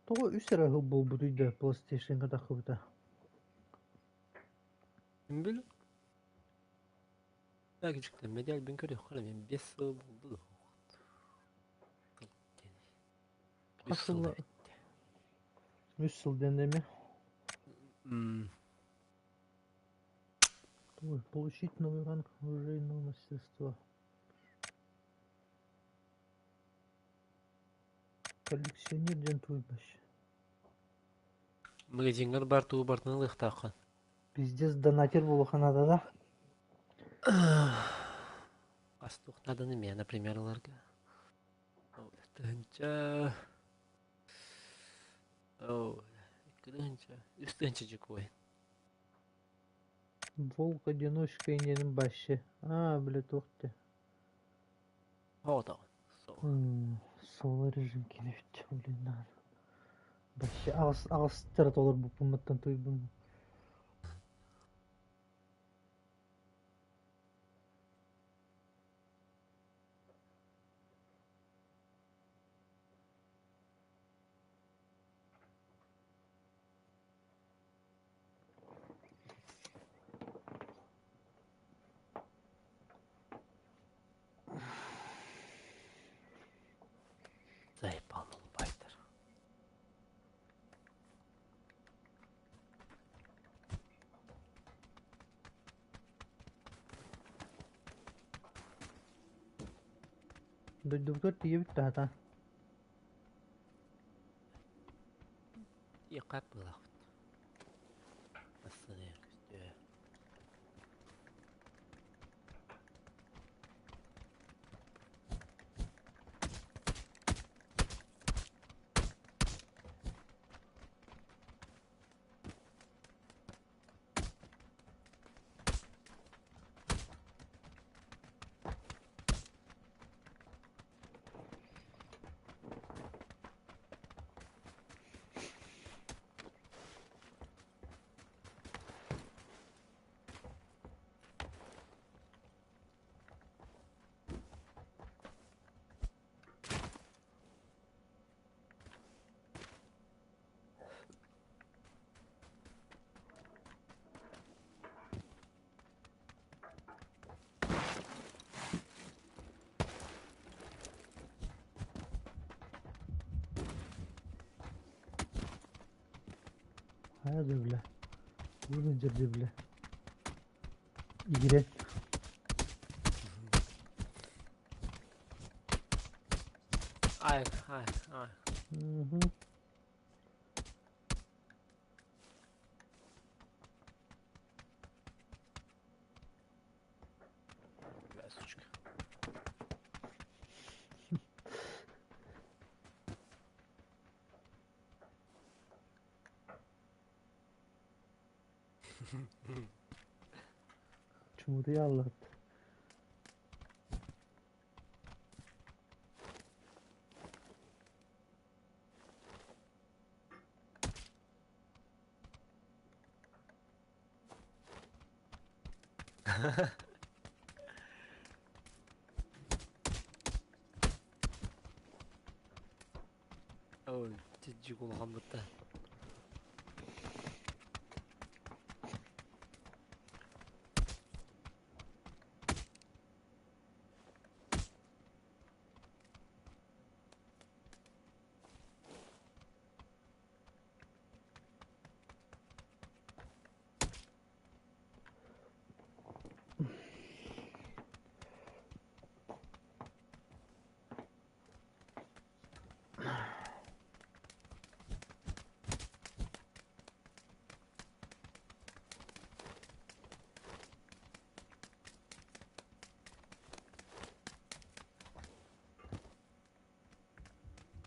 Тоҕо үс эрэ сыл буолбутуй да PlayStation-га тахсыбыта? Бил. Медиал бин көрүөххэ мен 5 сыл булду. Хас сыл? 3 сыл диэн эми. Ой, получить новый ранг оружейного мастерства. Коллекционер диэн туй вообще. Магазингар бар туу бартын ылыахтааххын. Пиздец, донатер буолуохха наада да? Астуох наданы мен, например, ыларга. Тыһынча. О, 2 тыһынча. 3 тыһынча жукуй. Волк-одиночка иннин вообще. А, бля, туох ты. Хоотоҕун. Соло режим килэбит, блин, надо. Вообще, аҕыс аҕыс толорбуппун туйбун. Заебал байтер. Дойдубутугар тиийэбит таһата. Иқап булахпыт. Ассыны көстө. Да, бля. Буду держи, бля. Играть. Ай, ай, ай. Угу. Бля, сучка. Чумурья Аллат. Ой, тиджик улахан бутта.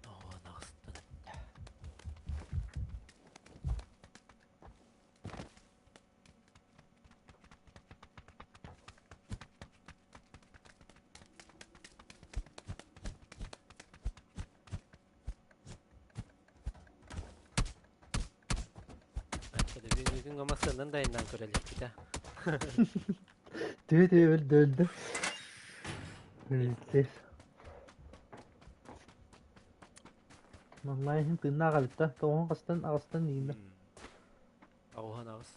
О, нахстан. Бүгүн масынан да иннан көрөлөк да. Tüy tüy öldü öldü. Öldü. Vallahi hin тыыннаах эбит да. Тоҕуһун хастан аҕыстан ииннэ. Аухан аҕыс.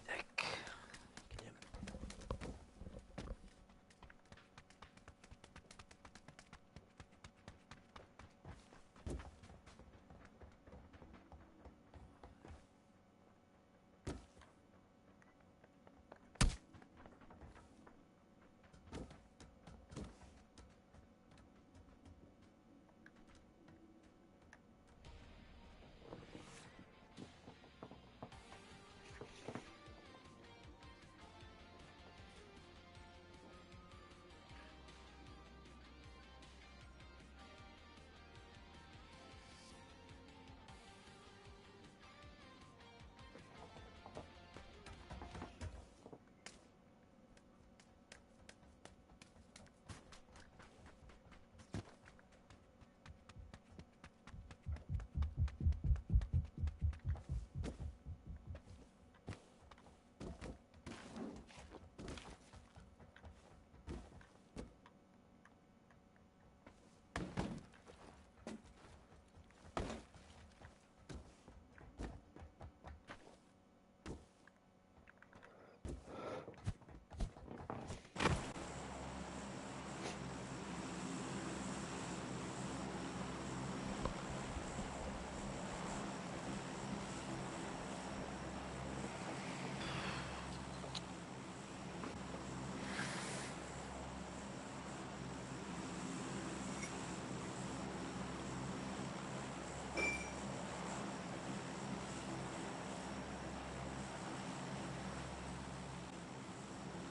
Так. Килем.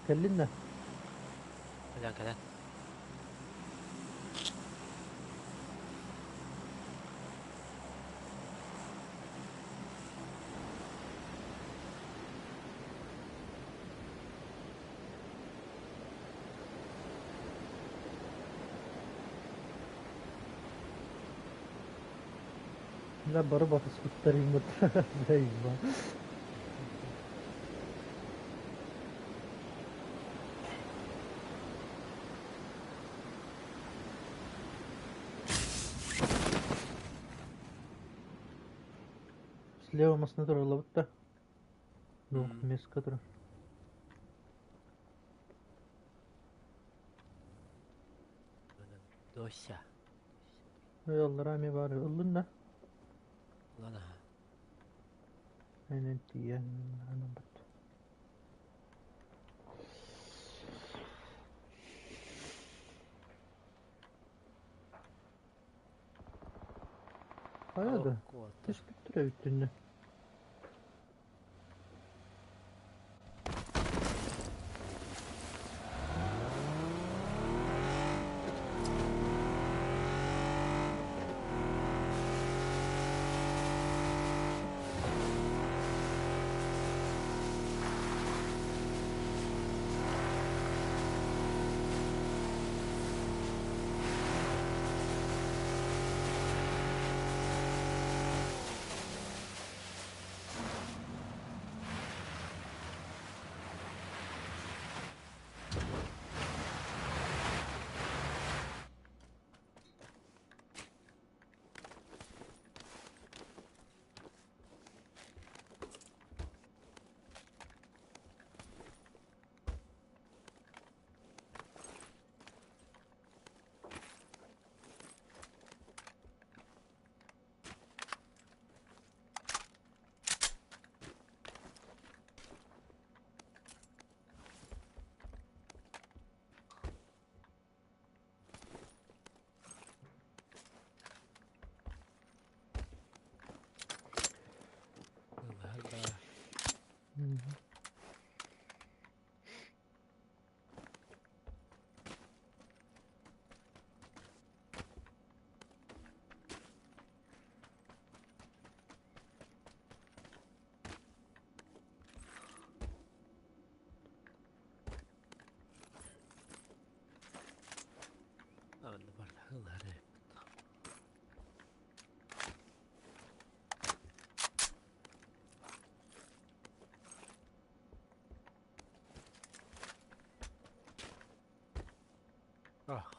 Кэллин да. Кэлэн кэлэн. Да бары батыспыттар иҥмит. Заебал. Слева масына тураллабыт да. Ну, меска турар. Дося. Ыаллара эмиэ баар ыллын да? Ылан аһа. Энэн тиийэн анаммыт. Хайа да, түспүттэр эбит түннэ.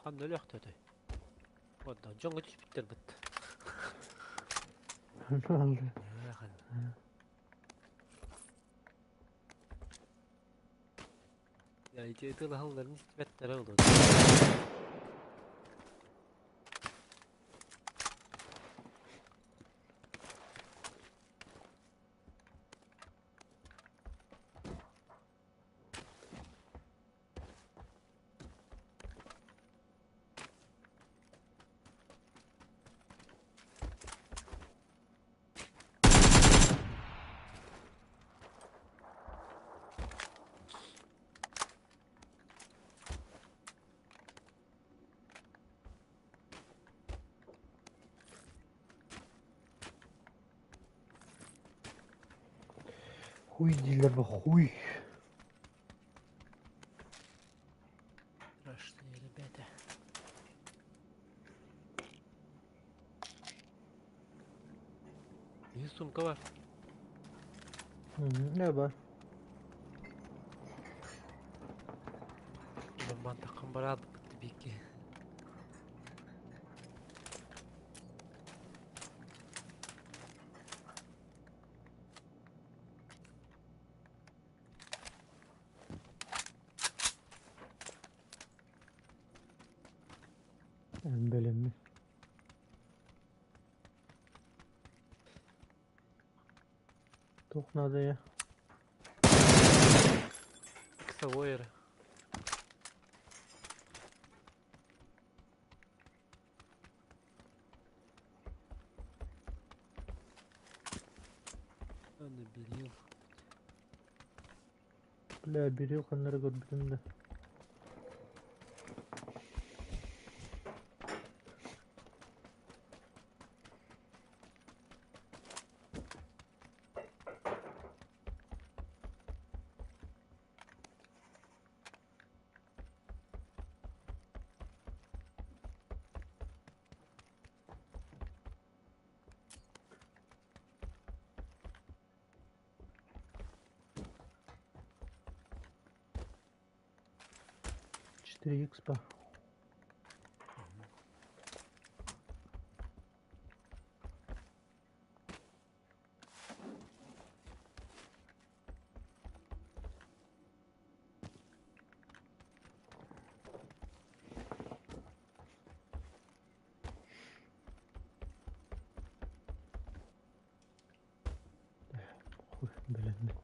Ханна өлөөхтөтөй? Онно дьоҥҥо түспүттэр быт. Алды. Я ити ытылаһалларын истибэттэрэ олор. Хуй дииллэр бу хуй. Страшные ребята. И сумка бар. Не бар. Мантакан барады битти бики. Бэлэмми. Туох надо я? Ксавойер. Аны берил. Бля, берил ханнары көрбүтүм да. 4 икс па. Көрдүм.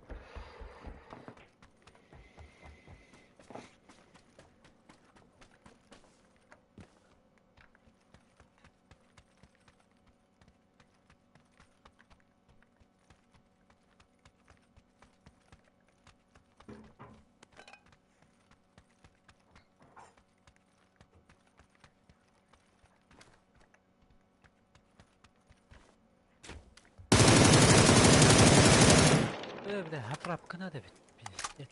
Бля, заправка надо ведь, пиздец.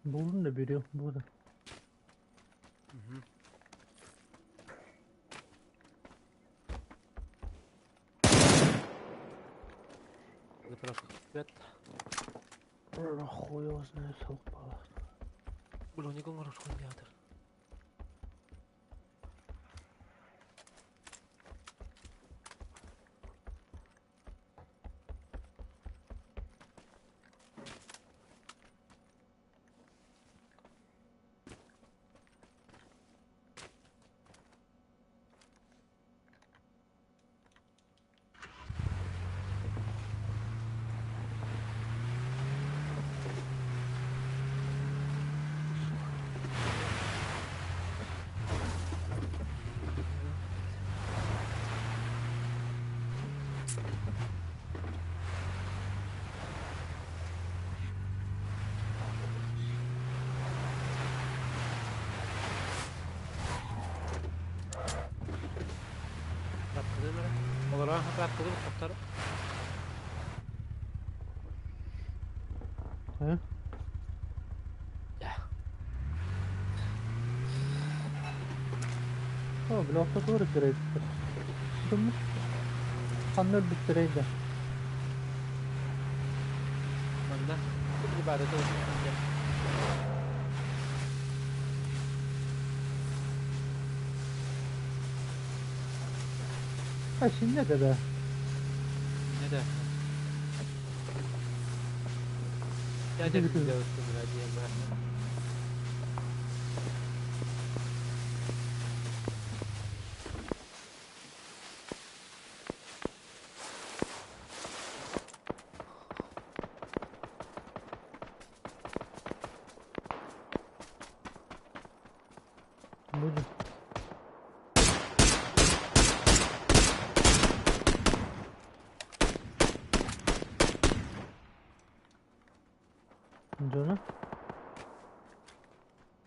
Булдум да берем, буду. Угу. Заправка купят. Хуй его знает, упала. Броник он хуйнятор. Олорон заправка тоқтар. А? Да. О, бля, автотур кирет. Думаю, ханнер биттерейді. Манна. Бұл бары да. А, şimdi ne de be? Ne de? Я Где тебе ты? Будем. Джона?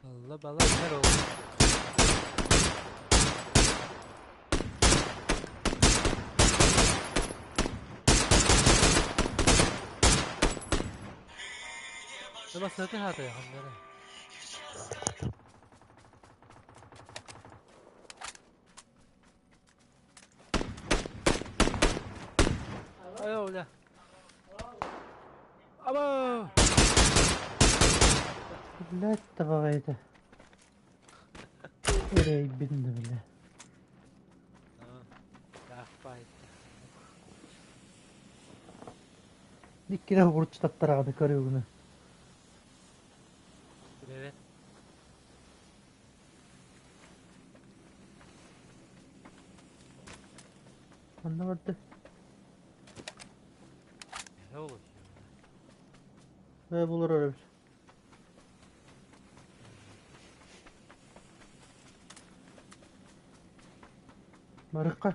Allah bala her oldu. Ama satı hata ya onlara. Ay ola. Abo! Блядь, давай это. Эрей, бинді, бля. Иккире бурчтаттараганы көрүгүнү. Evet. Онно барды. Ne olur? Ve bulur öyle bir. Барыкка.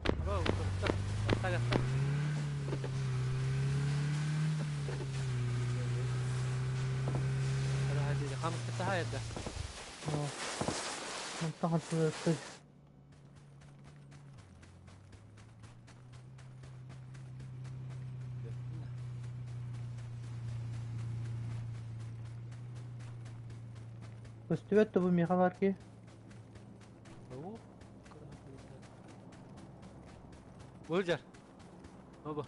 Abo, так, так, так. هذا هذه خامس كتها يده. Мантахан туйатты. Көстүбэт тобу миха бар ки. Buljar. Baba.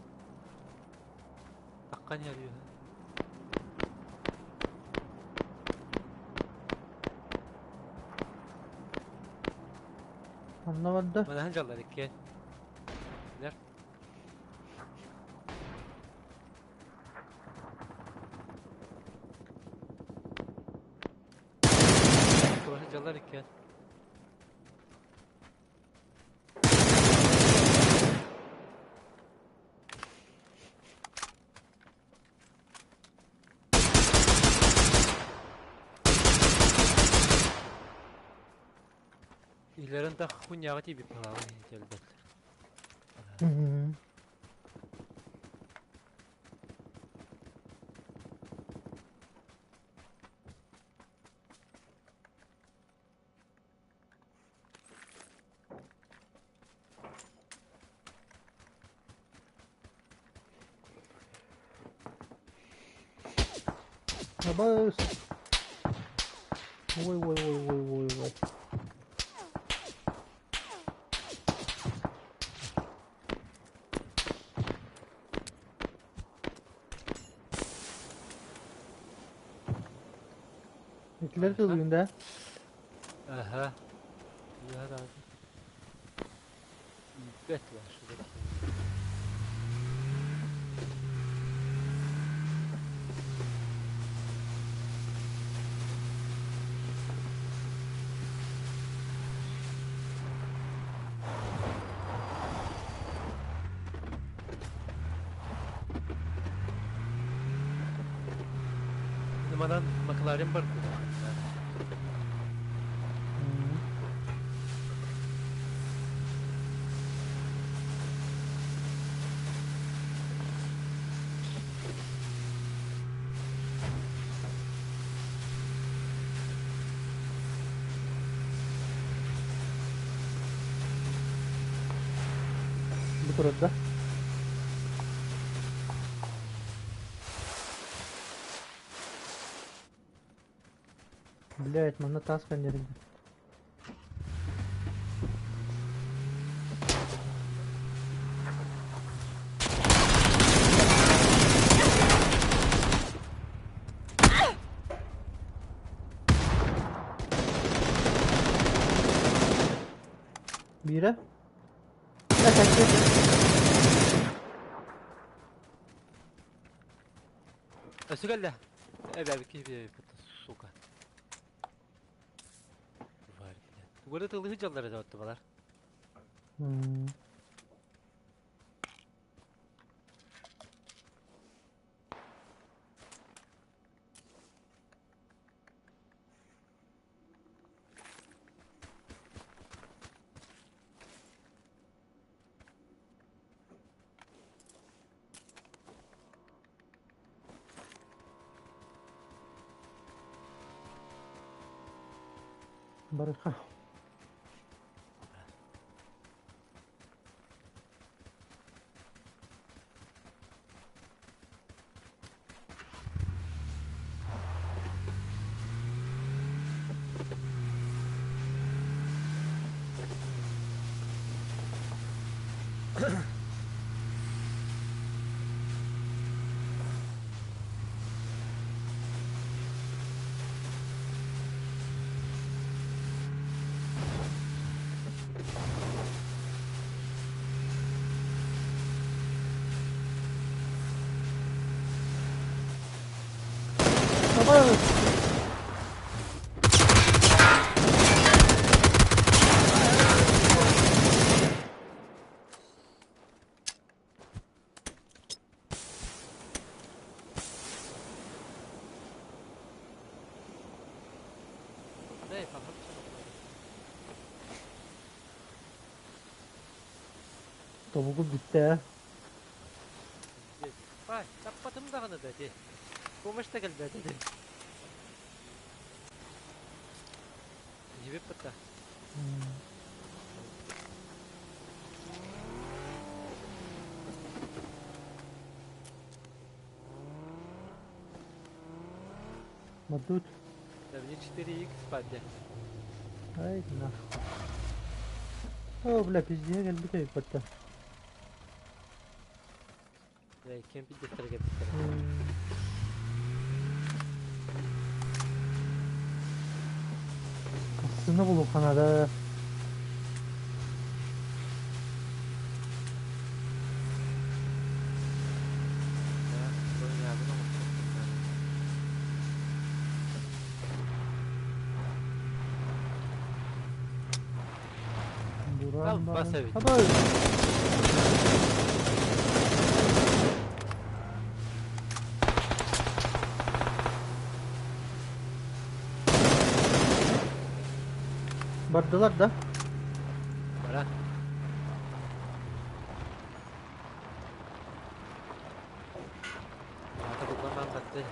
Takkan yarıyor. Онно барды. Mana hanjallar ikki. Ler. Сылдьаллар иккиэн. Илэрин да хуйняҕа тиийбит быһалаах иһитэлбэттэр. Абаас. Ой, ой, ой, ой, ой, ой. Итилэр тылыын да? Аха. Бэт Манан Макларен бар Бу турар да? Блядь, манна таас көннөрүллү. Биирэ? Өссө кэллэ. Эбээбикки сука. Тварь, блядь. Тугары тылыһы дьаллар этэ балар. Барыха. Давай. Эй, папа. Тобугу бүттэ. Бай, таппатым даҕаны да ди. Помощь да кэлбэтэ ди. Ебеп бытта. Мадут. Да мне 4х паде. Ай, нахуй. О, бля, пиздец, кэлбит эбит. Да, кем пиздец кэлбиттэр. Aslında bu Kanada. Албас эбит. Абай! Бардылар да? Бара. Аата буллан барды.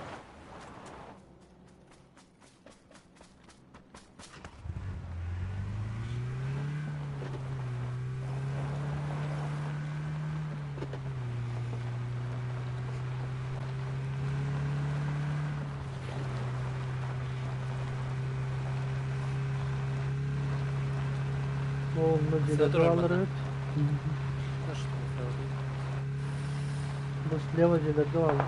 Онно Сыа дьиэлэргэ турар бааллар манна. эбит. Бу слева дьиэлэргэ бааллар.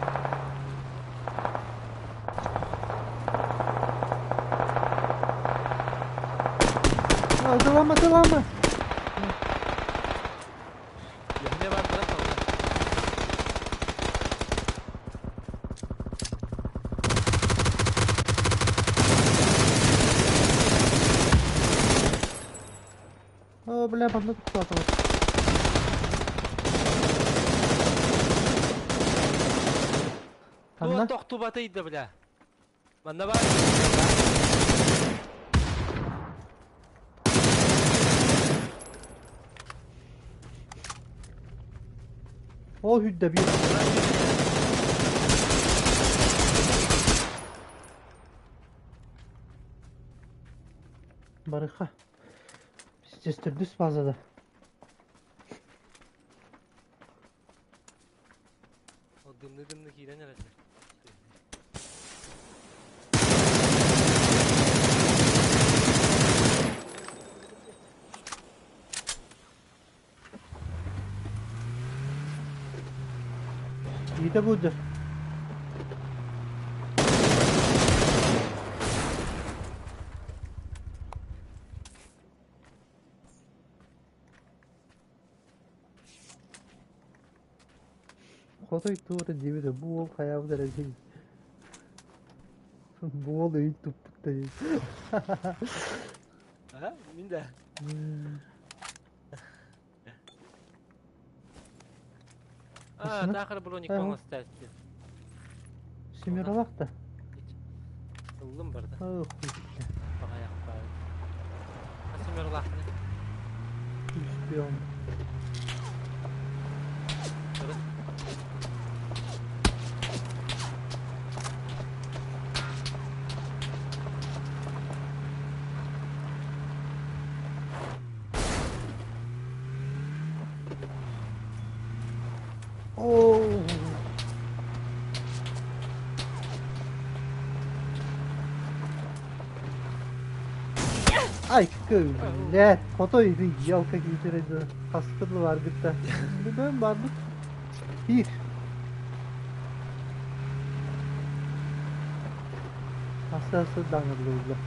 Атылама, атылама! Үөһэ бардара салла. О, бля, манна тохтоотулар. Туох Ханна? тохтубатый да бля. Манна баар. Ол хүрдэ биир. Барыха. Пиздец, төрдүс базада. Ол дымны-дымны киирэн эрэллэр. Иитэ буддер. Хотой туора диэбитэ бу уол хайаабыт эрэ дии. Бу уол өйүн туппут да дии. А, мин да. А, Машина? таахыр броник Ага. оҥостааччы. Семералах да. Ыллым барда. Ох, хуй. Баҕайах баар. Семералаахны. Шпион. Көрө. Оу. Ай, блядь, хотой ялка киитэрэ хаспытыл барбытта. Бүгүн барбыт. Киир. Аса-аса даҥырлыыллар.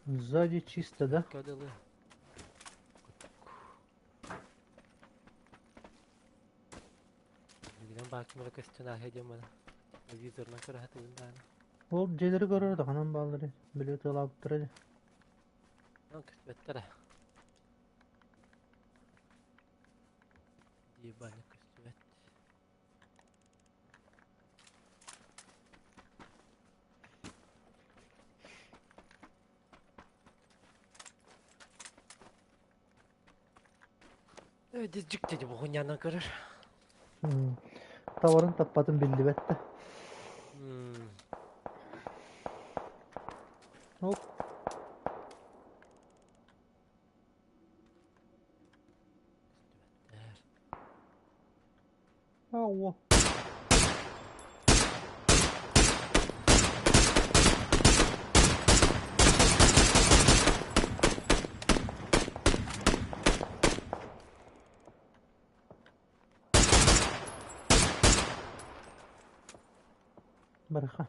Сзади чисто, да? Кадылы. Билигин баакымара көстөн ааһа диэн бана. Телевизорынан көрө сатыыбын даҕаны. Ол дьиэлэри көрөр да ханан бааллары били тыалаабыттара дии. Онон көстүбэттэр ээ. Ебаный көстүбэт. Дьикти дии бугунньанан көрөр. Товарын таппатын биллибэт да. Оп. Көстүбэттэр. Ау. Барыха.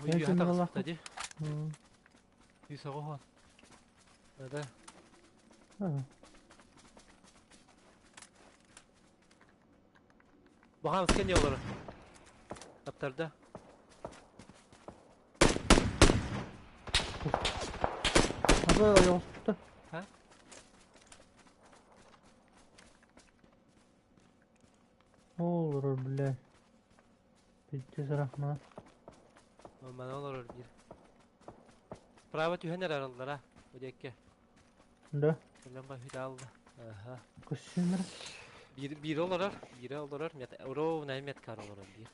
Ой, таҕыста дии. Үс оҕо Да. Бахан скан олорор. Таптарда. Ага, ойоҕоспута. Ha? Олорор, бля. Пиздец, рахмат. Мана олорор биир. Справа түһэн эрэр аллара. Бу диэкки. Да. Кэлэн ба алла. Аха. Көссүмэр. Биир биир олорор, биирэ олорор, мет ровно меткар олорор биир.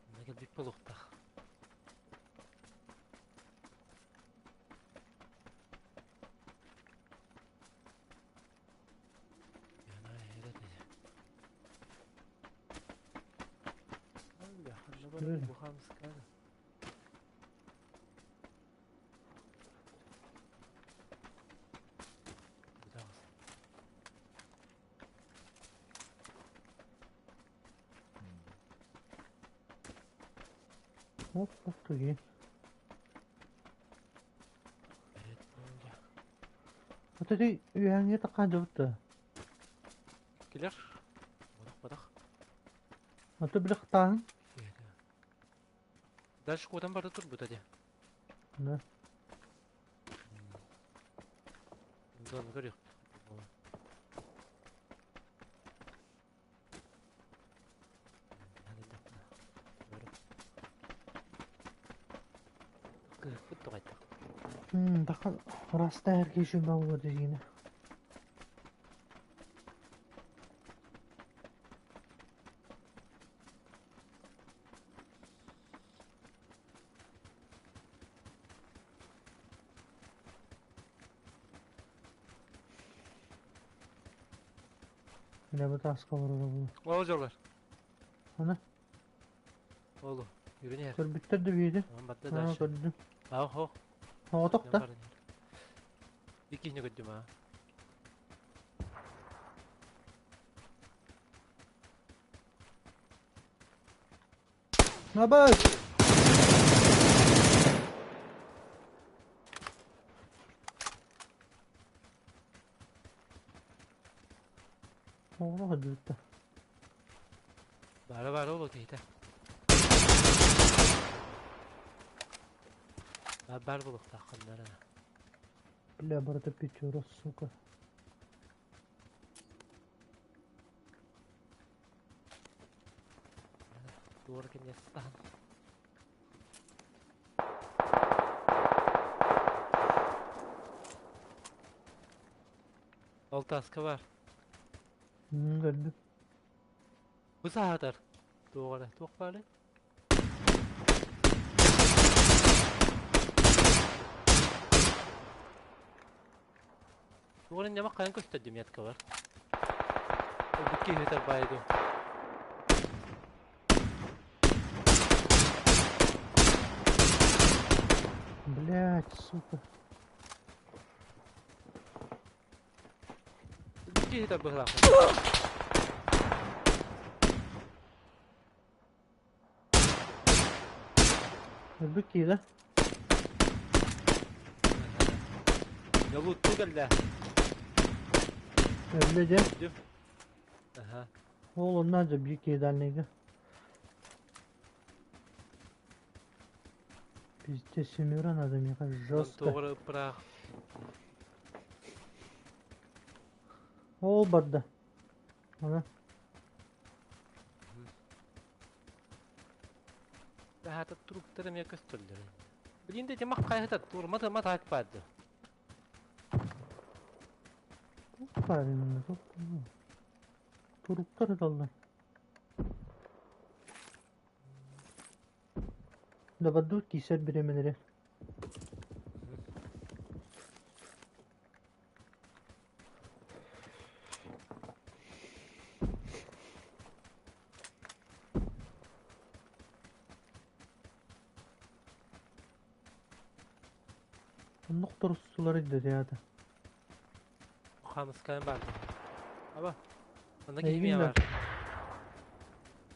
Мына кэлбит буолуохтаах. Оп, оп, туги. Вот это үһәңге таккан жабытты. Килер. Бодах, бодах. Аты биле кытаан. Дальше кудан барды тур бу тади. Да. Зону көрүк. Кыһыппыт тоҕайдах. Тахан раста эрге жүмә болады дегені. Міне bu таска бар бұл. Ол жолар. Ана, Олу. Yürünер. көрбүттер де бейді. Онан батты Ана, дальше. көрдүм. Ау, хо. Оғытық та. Иккини көрдүм а. Набас! Оғына қадырытта. Бара бара олу кейте. Бар булуктаах ханнара. Бля, барыта пятеро, сука. Туор кенестан. Ол таска бар. Көрдүм. Бу саатар. Туора туох бары? Туора нема кайын көстөдүм ятка бар. Бükki hüter baydu. Блять, сука. Бükki hüter быхлах. Өлбүк да? Ялут тугелле. Өллө де. Аха. Ол оннан же бир кийдальныйга. Пиздец, семеро надо мне жестко. Туора прах. Ол барда. Ана. Хата труптары ме көстөллөр. Билин да темах хайыта тур мата мата айтпады. Правильно, Туруктар ыталлар. Дабардуу киисэр бириэмэлэри. Оннук торуссулар ирдэтиата. Хамыскайым бар. Аба. Онно киһи Эйигин миэ да бар.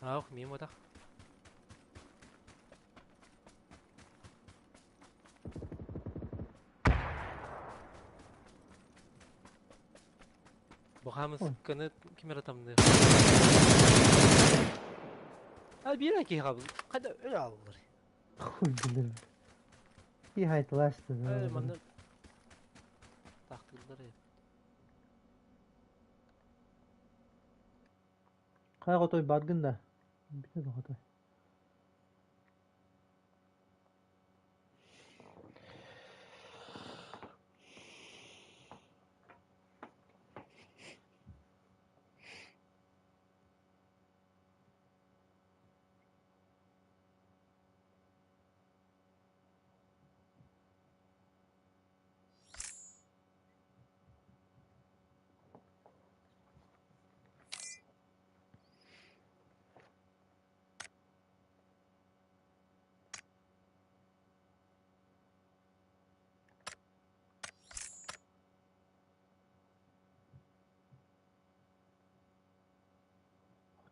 Аах, миэм отах. Бу Ой, хаамысканы ким эрэ тамныыр. А биир киһи хаалбыт. Хайда өлө хааллар. хуй билэр. Киһи айтылаасты Э, да. манна таахтыыллар ээ. Хайа хотой баргын да. Бүтэ да хотой.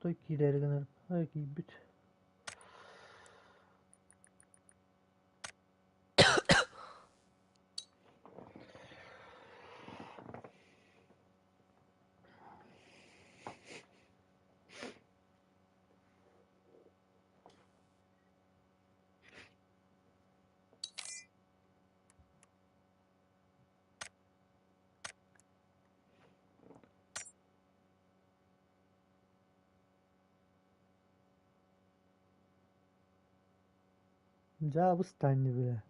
Хотой киирээри гынар. Ай киирбит. Дьаабыстаан бля.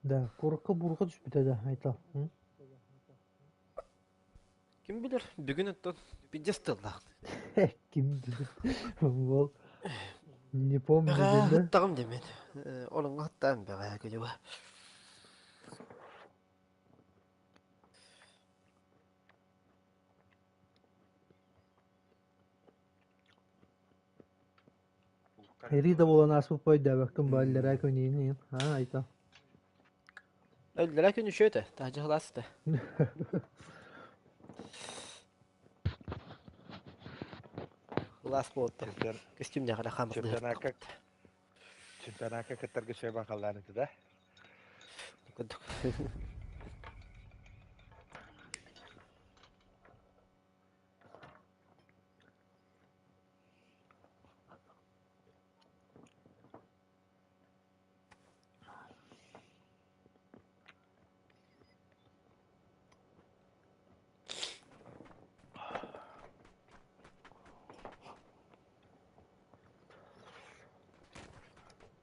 Да, курукка буурга түспүтэ да Айтал. Ким билэр, бүгүн оттон пиздец тыллаах. Ким билэр. Уол не помню Бэҕээ диэн да. ыттаҕым дэмин. Олоҥҥо ыттаан бэҕээ күнү Хайрыы да буолан ааспыппа өйдөөбөккүн баа иллэрээ күнүн Аа Айтал. Өллөрө күн үшүөтэ, таһдьа хылааста. Хылаас буолта. Чемпион, Көстүүмнээх хаамырдыһар чемпионакка чемпионакка кыттарга үчүгэй баҕалаан этэ да. Курдук.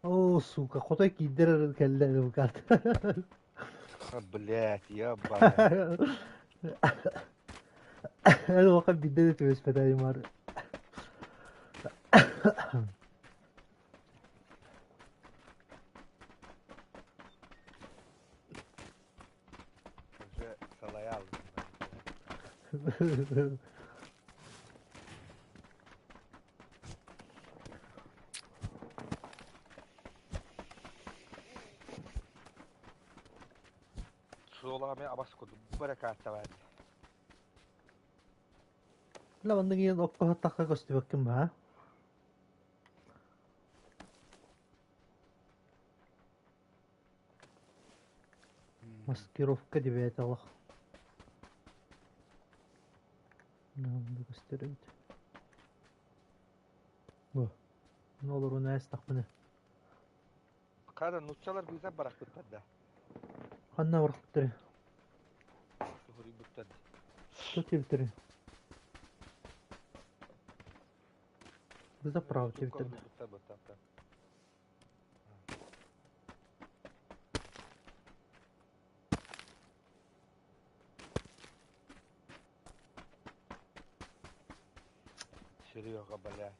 Оо, сука, хотой киирдэр эрэ кэллэ букат. Блять, ебаная. Эн уоха биирдэ да түбэспэтэ Аймар. Уже салаял. Суолаҕа абас курдук быракааттабаат. Ла оннук иэн окко хаттахха көстүбэккин баа. Маскировка диэбэт олох. Көстөр эбит. Бу. Олорун ээстэхпинэ. Хара нууччалар быыса барахпыттар да. Ханна барахпыттары? Суһуруйбуттар. Тут тиэбиттэрин. Заправ тиэбиттэр. Серега, блядь.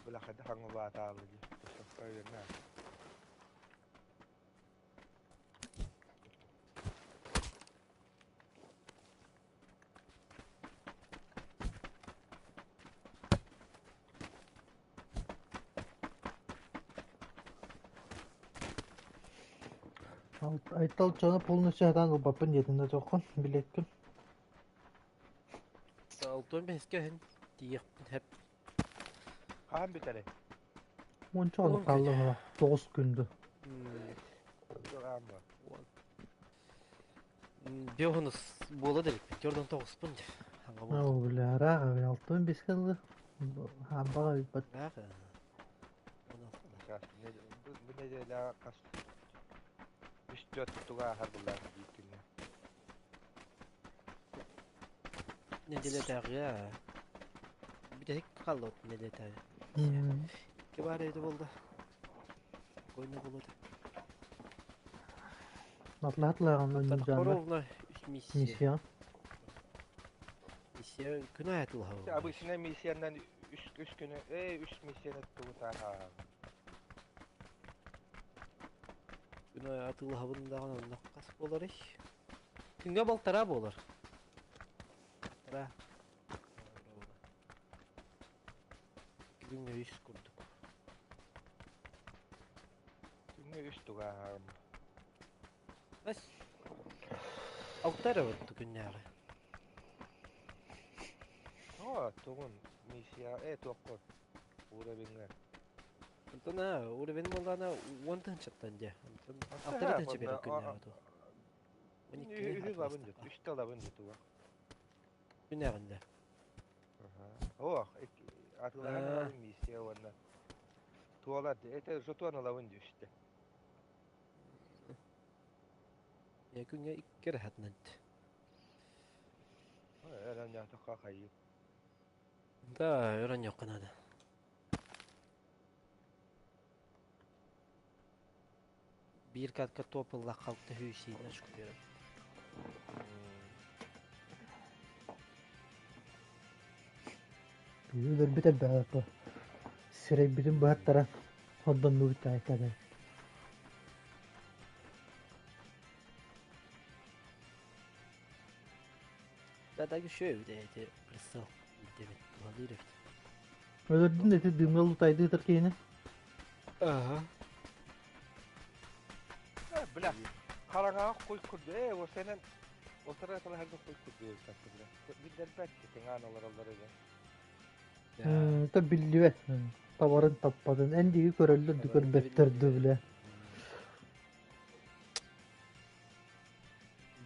Бля, хайдах аҥылаатаалы дии. Айтал дьоно полностью сатаан ылбаппын диэтин да суоххун, билиэккин. Алтан бэһискэ иһин тиийиэхпин сөп. Хаһан бүтэрэй? Уонча хонук хаалла тоҕус күн дуу. Биохунус буола да иликпин, төрдөн тоҕуспун дии. Оо, бля, ыраах алтан бэскэ дылы хаамбаҕа ыйбат. Бу нэдиэлэҕэ хас үс түөрт туга ааһар буллаах биир күҥҥэ. Нэдиэлэтээҕигэ бүтэһик хаалла нэдиэлэтээҕи. Икки баар эбитэ буолла. Спокойно буолуо. Атлаһатлааҕын Ровно миссия. Миссия. Миссия күн аайы атылаһа. Обычная миссиянан үс үс күнү, э үс миссияны тугутааһа. Күн аайы атыылаһабын даҕаны онно хас буоларый? Күҥҥэ балтараа буолар. Балтараа. Күҥҥэ үс курдук. Күҥҥэ үс тугааһым. Бас. Алта эрэ буолту күннээҕи. Оо, тугун миссия э туоххун уровеньҥа. Онтон аа уровень буоллаҕына уон тыһыынчаттан дьэ. Онтон алта эрэ тыһыынча биэрэр күннээҕи туох. Он иккини Үһү лабын дьэ, үстэ лабын дьэ туга. Күннээҕин да. Ох, атылаһан миссия уонна туолар это жетон ылабын дьэ үстэ. Я күҥҥэ икки эрэ хатынан. Өрөн хайыы. Да, өрөн йокка надо. Биир катка топ ылла халты хүйсиинэ шкутерым. Өлөрбүт элбэҕэ сирэйбитин быһаттаран хордоннубут таайкада. Да так еще эбит эти прицел дебит туһалыыр эбит. Өлөрдүн эти дымҥа лутайдыытар киһини. Ага. Бля, хараҥаҕа куй курду ээ осенен отара талаһарга куй курду бля. Билдэрбэт кытыҥаан олороллор эгэ. Та биллибэт. Табарын таппатын. Эн диги көрөллөр ду көрбөттөр ду бля.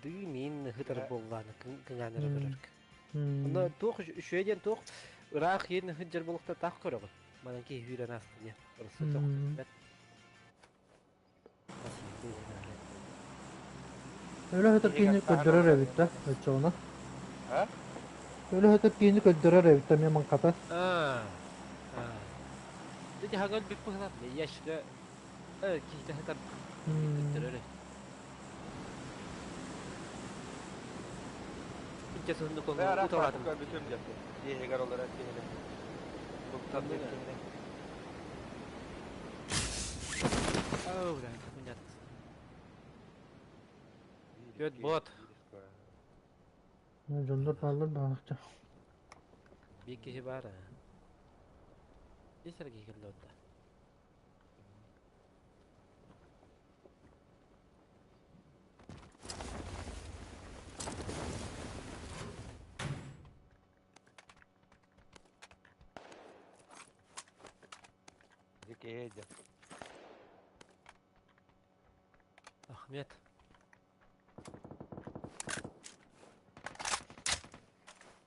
Дыы мин хытар буоллааны кыҥаанара көрөрк. Онно туох үчүгэй диэн туох ыраах иэн сылдьар буолуохта таах көрөҕүн. Манан киһи сүүрэн ааста диэн. Просто туох көстүбэт. Өлө сытар киһини көрдөрөр эбит да, оччоҕуна. А? Өлө киини көрдөрөр эбит эмиэ маҥхатан. Аа. Аа. Ити хаҥыл бүт быһылаах ящика киһитэ сытар көрдөрөр. Инче суһунну Бе коҥҥо араак уталаатым. көрбүтүм дьэ. Дьиэһигэр олорор киһини. Туктан Оннук аа. кини. Оо, бля, понятно. Биир Түөрт икки бот. биир скоро. Дьоннор бааллар баҕахча. Биир киһи баар аа. Биир сэргии кэллэ отта. Дикие дьэ. Ахмед.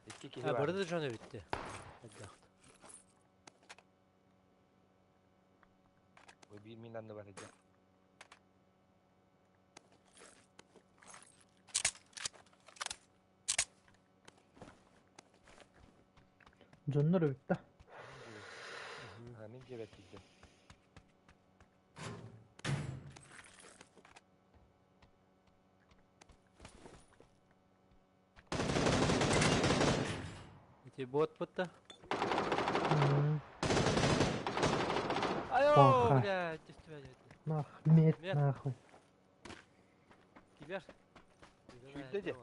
Икки киһи А, баар. бары да дьон эбитти. Хайдах. Ой, биир мин анныбар дьэ. Дьоннор эбит да. А, мин дьиэбэр киирдим. Ити бот бутта. М. Айо, Паха. бля, түстүбэ Ахмед Ахмед. нахуй. Кибер. Сүүрдэ дьэ.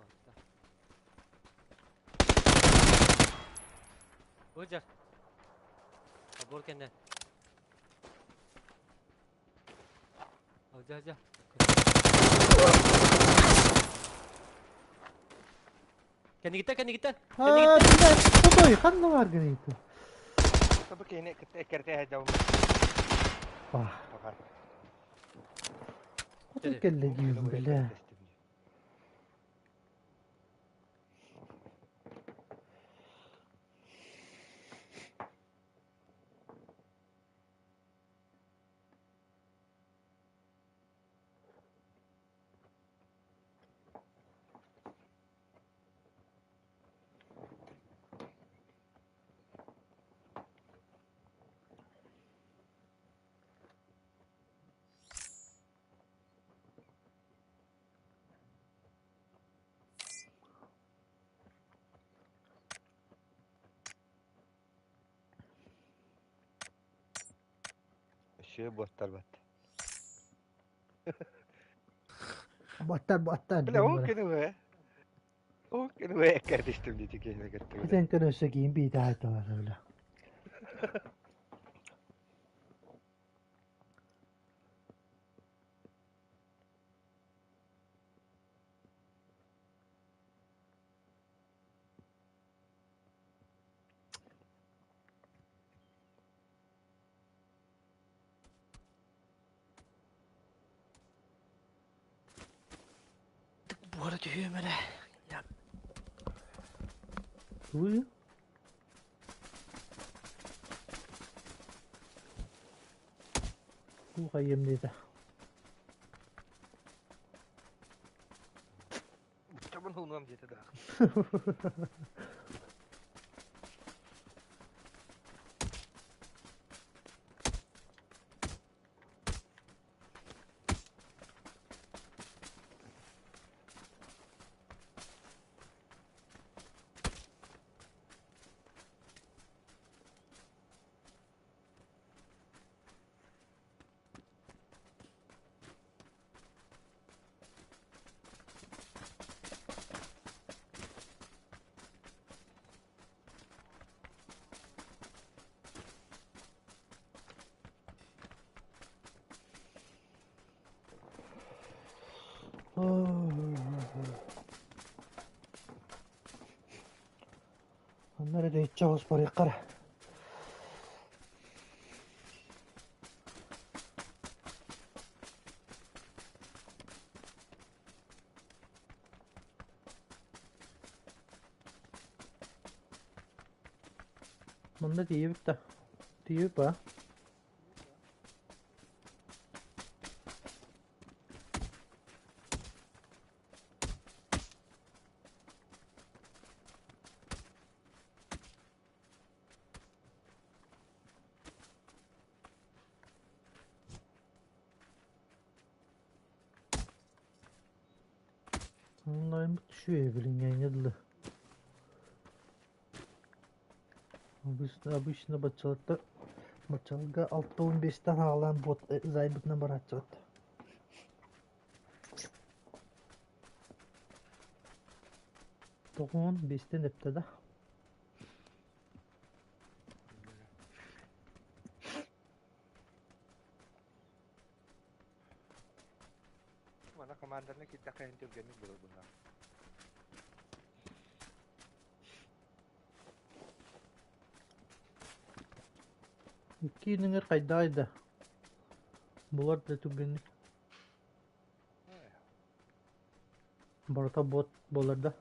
Бу дьар. Абор кэннэ. Алдьа, алдьа. Кэннигиттэн, кэннигиттэн. Аа, Кэннигиттэн. блядь, кудай, ханна баар гыныйты? Табы киһини кытта эккэртэ эһэдэ Пах. Пахар. Кудай кэллэ диим, бля. Өссө буоттар бат. Баттар, баттар Бля, диэн ол бара. күнү бе. Ол күнү бе эккэртистим дии киһини кытта. Итен көн өссө киин биитэ айталар, бля. Буора түһүөм эрэ. Я. Туй? Туу хайыам диэтэ. Чабын хуунуам диэтэ да. Онно эрэ дэйиччи оҕус барыахха эрэ. Манна тиийэбит да. Тиийэбит ба. Онлайн түшүө билиҥҥээҥҥэ дылы. Обычно баччаларта баччаларга 6-15-тэн аҕалаан бот зайбытынан барааччыбыт. 9-15-тэн эптэ да. Мана команданы киирдэххэ иһин түргэнник булар быһаа. Икки иниҥэр хайдаҕай да булар да түргэнник. Барыта бот буолар да.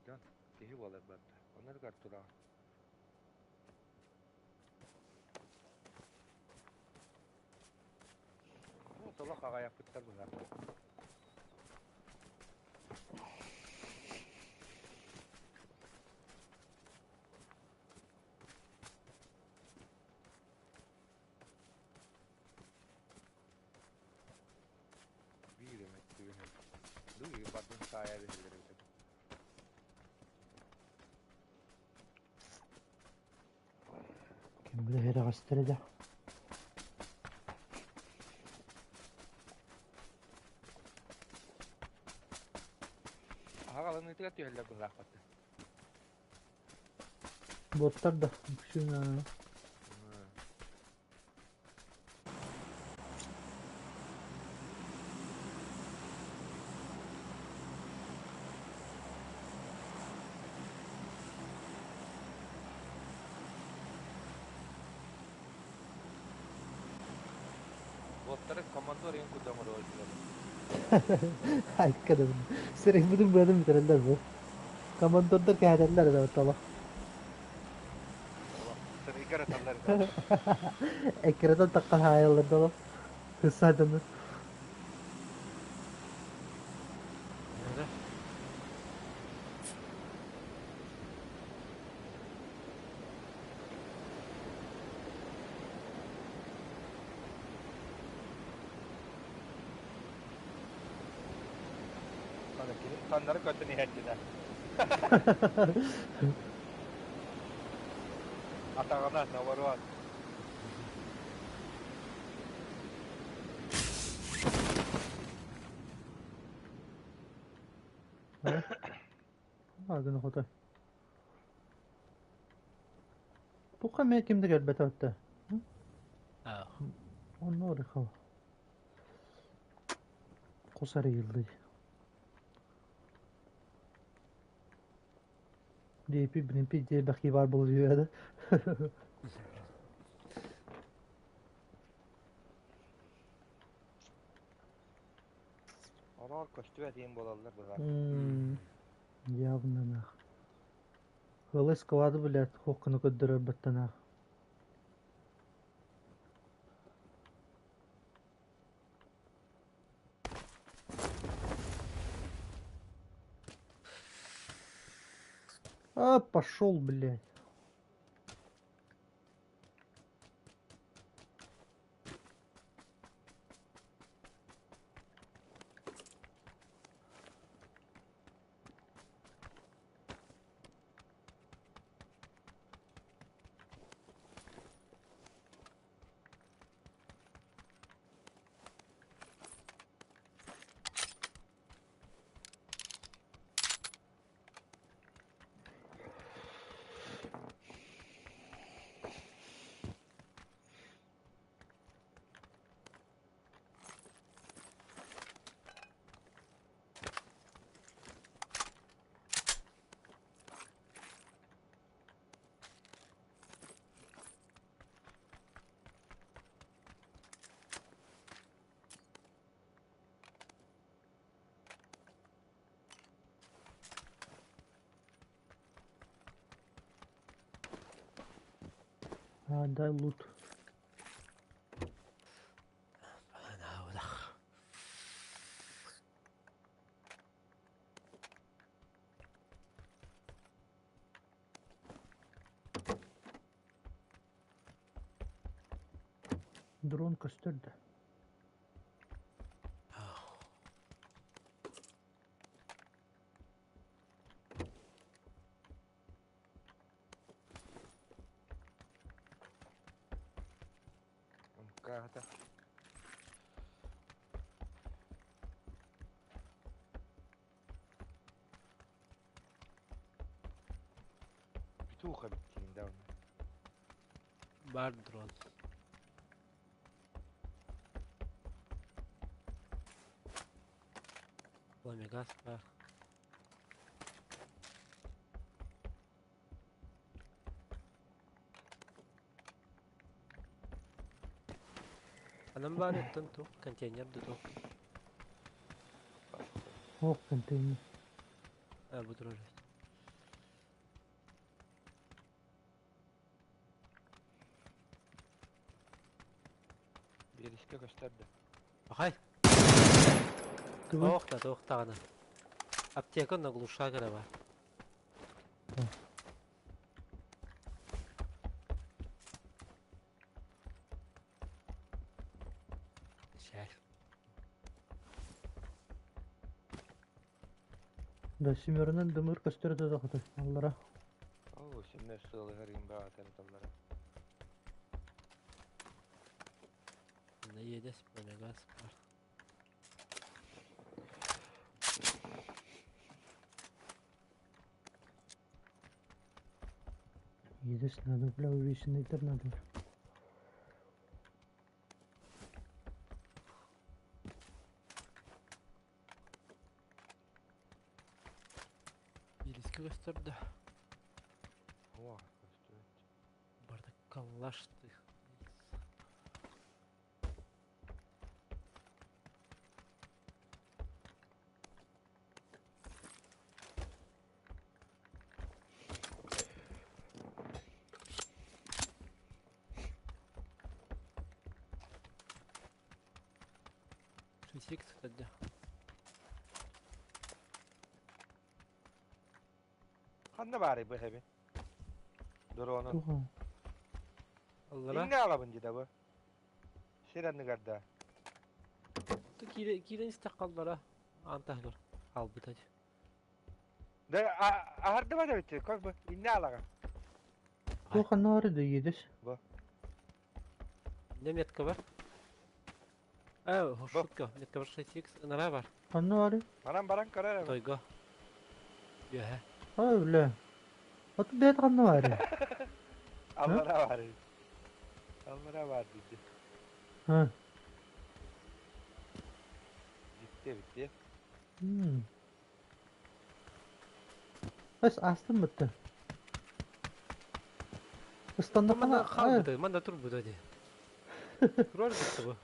Дьон киһи буолар барда. Онно тураҕын. Солох аҕайахпыттар быһа. Биир эмэ түгэн. Дуй бардын саайа биһилер эбит. Ким билэ ирэҕэстэрэ да. Аһаҕаланыытыгар түһэллэр быһылаахпатта. Боттар да үксүн Боттары командор ең курдук оҥорор. Айка да сирэйбитин быатын бүтэрэллэр бу. Командордар кэһэтэллэр да толох. Сырыйгар аталлар да. Эккирэтэн таххан хаайаллар да Саатаны. Таннары көтөн иһэрдилэр. Атаҕына наоборот. Агын хотой. Туха эмиэ ким да кэлбэтэ отта. Онно орехал. Кус арыйыллый. Диэпи билимпи диэбэхи баар буолуо да. Ороор көстүбэт иин буолаллар быһа. Явно нах. Ыалы склады блядь, хокканы көрдөрөр баттанаах. А, пошел, блядь. А, дай лут. Дрон көстөр да. Гааһыта. Петуха биттиин да онно. Бар дрон. Ламегас бар. Анан баар өттөн туох контейнер да туох. Ох, контейнер. А, бу турар. Биэрискэ көстөр да. Ахай. Тугу? Ох да, туох даҕаны. Аптека на глушак эрэ бар. Шәл. Да, семерынан дымыр көстөр да доходу. Аллара. Оо, симмер сыалыһар иҥ баҕатан таллара. На едес пламегас бар. Едешь надо, бля, увесенный надо. Билиски көстөр да. Оо, көстүбэт. Барда каллашты. Шестик кстати. Ханна баарый бу эһэбин? Дрону. Туха. Аллара. Инне алабын дии да бу. Сир анныгар да. Киирэн истэх қаллара. Антахгар. Албыт Да аһардыма да битти. Кой бу инне алаҕа. Туха нары да едешь. Не метка бар? А, шутка. Метка бар 6х. Нара бар. Ханна Манан баран көрөр эбит. Тойго. Йөһэ. Ай, бля. А тут бэт ханна бары. Аллара бар. Аллара бар диди. Ha. Bitti bitti. Hmm. Bas астым бітті. Ыстанда Манда қана. қалбыты, манда тур бұды де. Турар бітті бұ.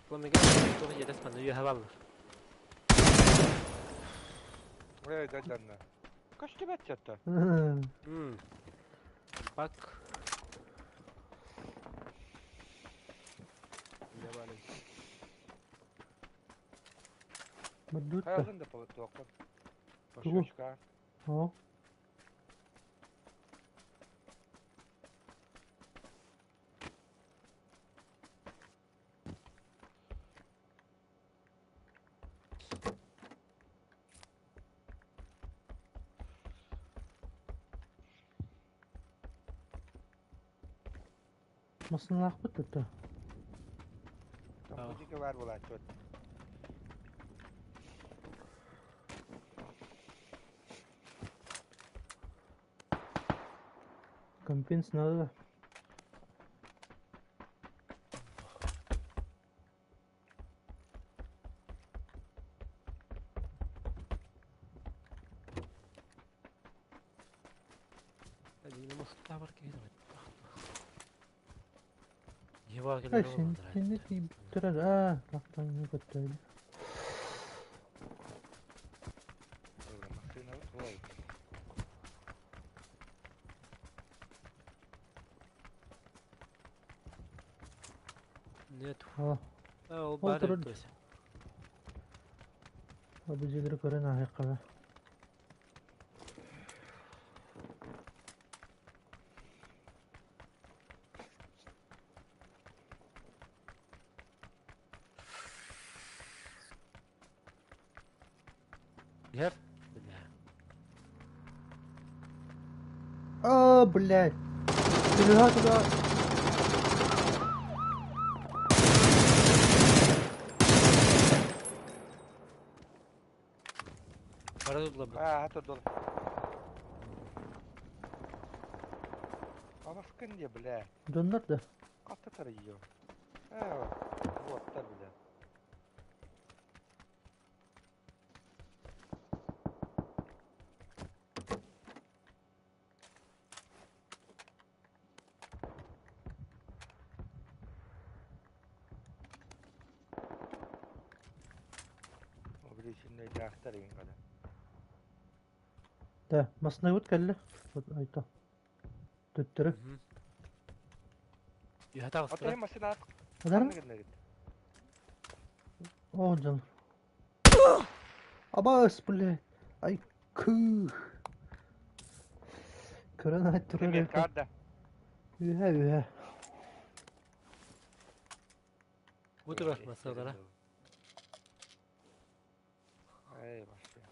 Пламега тоғы едес манда йөһэ баллар. Ой, да да. Көстүбэт чатта. Бак. Бұрдутта. Хайалын да тоқпын. Тугу? Башочка. О. Масынлақ бітті. Топпутика бар булааччы. Компенс надо. Муста бар кейді. Ева Ай, келер сен сен тұрады. А, лақтан не көтті. Машина ой. Нет. А, Ол Ол бар тұрады. өтөсі. Абы жедір көрін аяққа. Ер. Бля. А, блядь. Туда, туда. Бара турдулар. Аа, турдулар. Абаскын диye, бля. Дьоннор да. Хатта тарыйıyor. Ээ, уоттар, бля. Увеличенный реактор иҥ Да, массыынабыт кэллэ. Вот айта. Төттөрү. Үһэ таҕыстылар. Отой массыынаат Адарым? ханна гыннагыт? Оо, дьон. Абаас, блядь. Ай, кыы. Көрөн ай турар Тебе эбит. карда. Үһэ, үһэ. Бу турар массыыналара. Эй, машина.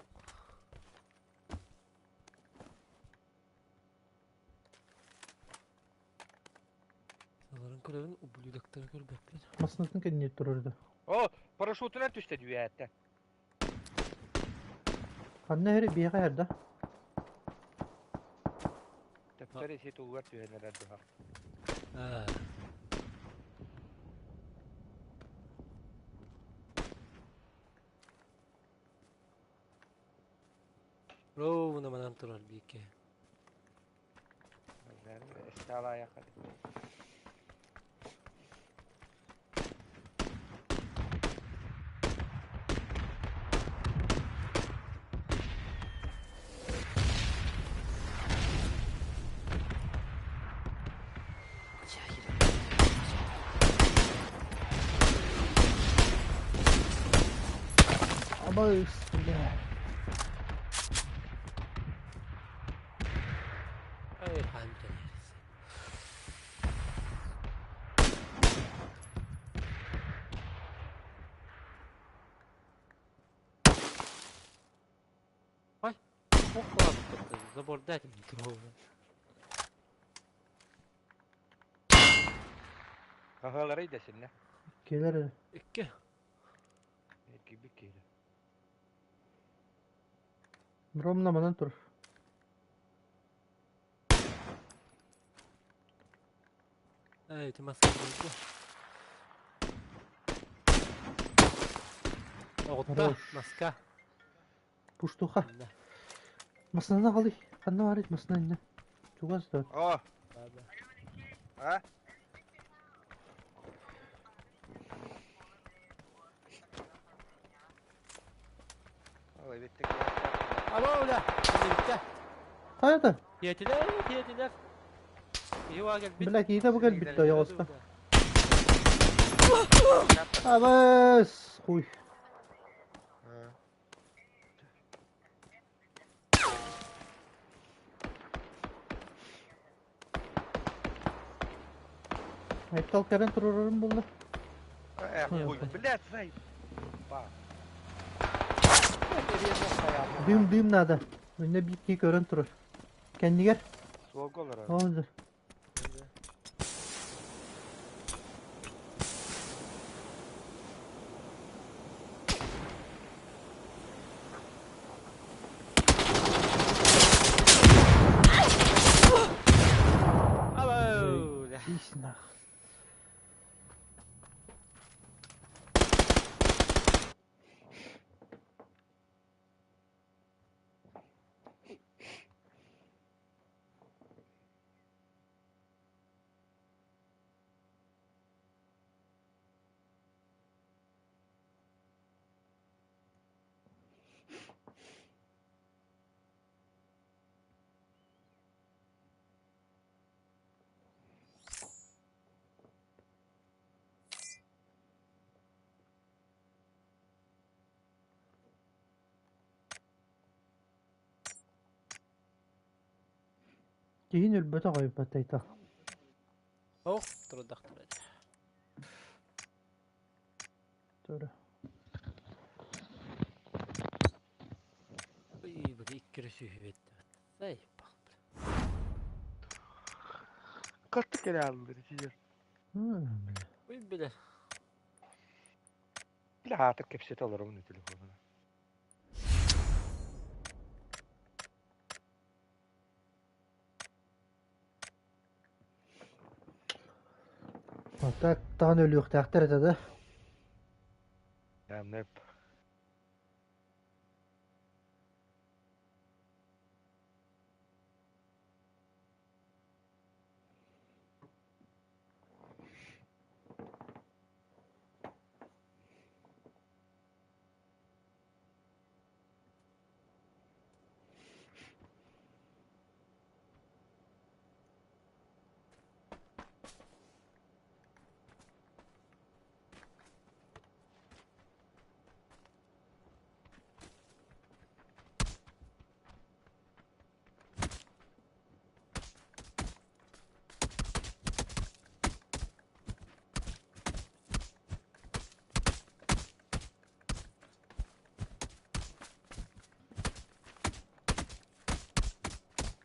Саларын көрөбүн, ублюдоктары көрбөппүн. Массыынатын кэннигэр турар да. О, парашютунан түстэ дүйээттэ. Ханна эһэри биэҕэ эһэр да? Төптөр isi тугар түһэн эрэр дуһа. Аа. Ровно манан турар бииргэ. Эстала якат. Абаас, бля. Ай, хаамтан эрис. Ой, ох, ладно, забор дать мне другого. Хаһалары десинне. Келер эрэ. Икки. Эргийбит киһи. Ромна манан тур. Ай, эти маски булду. Оҕутта, Хорош. маска. Пуштуха. Да. Массыынаны аҕалый. Ханна баарый массыына иннэ? Чугас да. О, Да. а? Ой, биттик. Ало, бля! Bitti. Хайата? Тиэтилэр, тиэтилэр. Киһи кэлбит. Бля, киһитэ бу кэлбит да ойоҕоско. Абаас! Хуй. Айттал кэлэн турарым буолла. Эх, хуй, блядь, зай. Ба. Дым дым надо. Önüne bir iki көрөн турар. Кэннигэр. Суолга олорор. Оонdur. Ало, бля. Ис нах. Киһин өлбөтө хойуппат айта. Ох, турдахтар. Тура. Ой, бля, икки сүүһүбэт. Сай, бах. Катты кэлэ алдыр тиер. Бля. Ой, бля. Бile хаатыр кэпсэтэ олоробун телефонuna. А так таҕын өлүөхтээхтэр этэ да. Неп.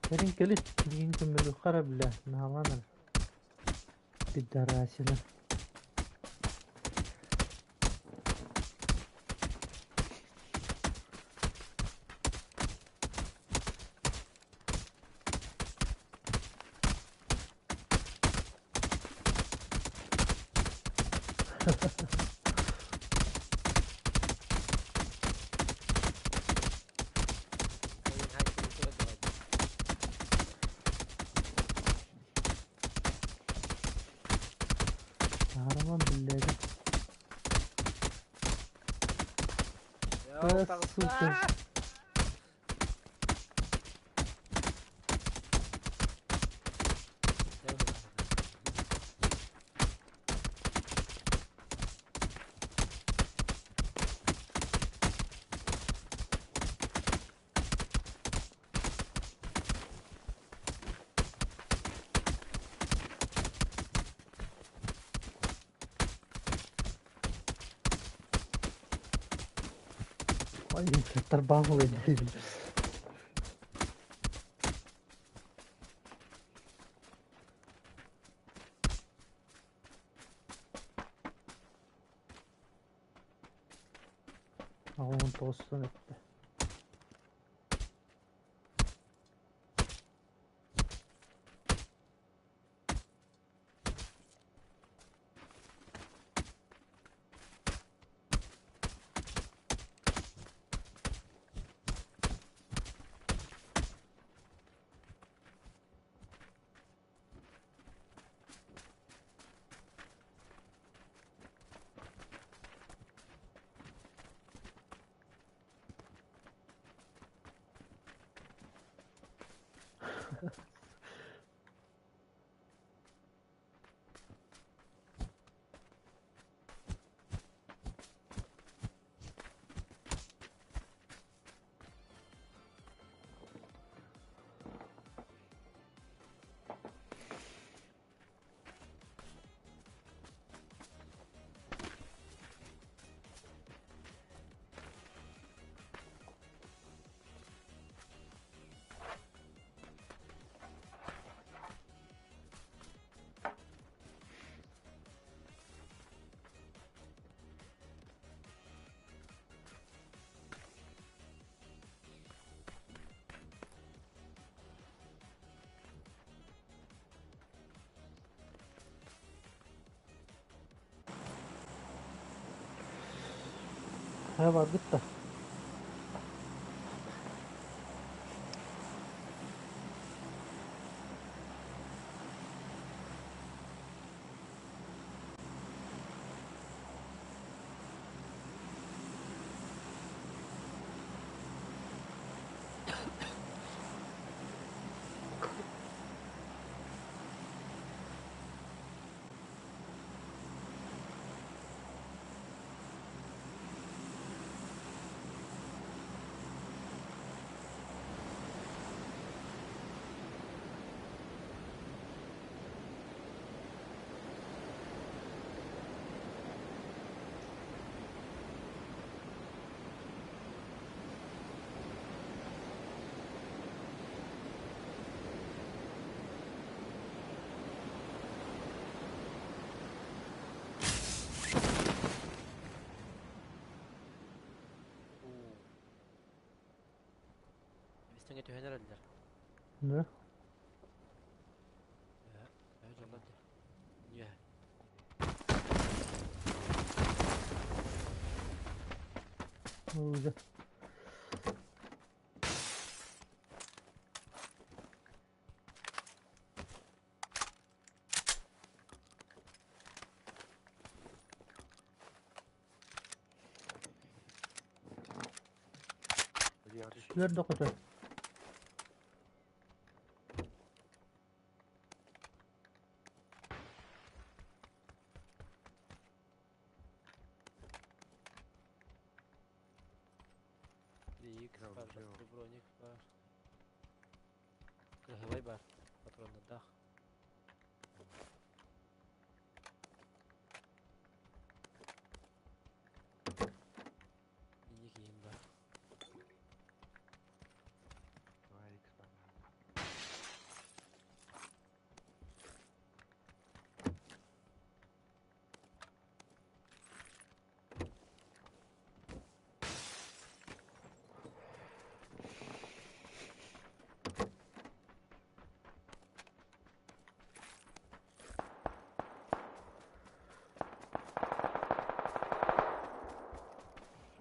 Кэлин кэлин, билигин көмөлүөххэ эрэ бля, наһаалаан эрэ. Пидорасина. Роман биллээдим. Да, сука. Ой, тарбаан улайдым. Аҕын тоҕустан эттэ. Хайа барбыт да. Үстүҥэ түһэн эрэллэр. Да? Дьоннор. Уже. Түстүлэр да көтөр. Икс бар, броник бар. Кыһылай бар, патроннардаах. Инник иин бар.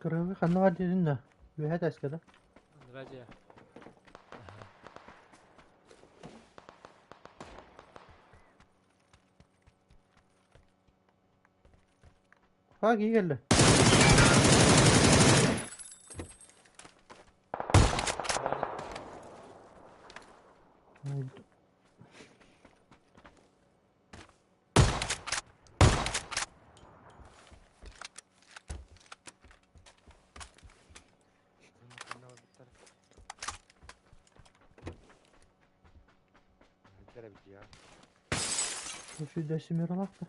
Кырыгы ханна бар диэтин да? Үөһэ тэскэ да? Радио. Ха кии кэллэ. Үчүгэй семералаах да.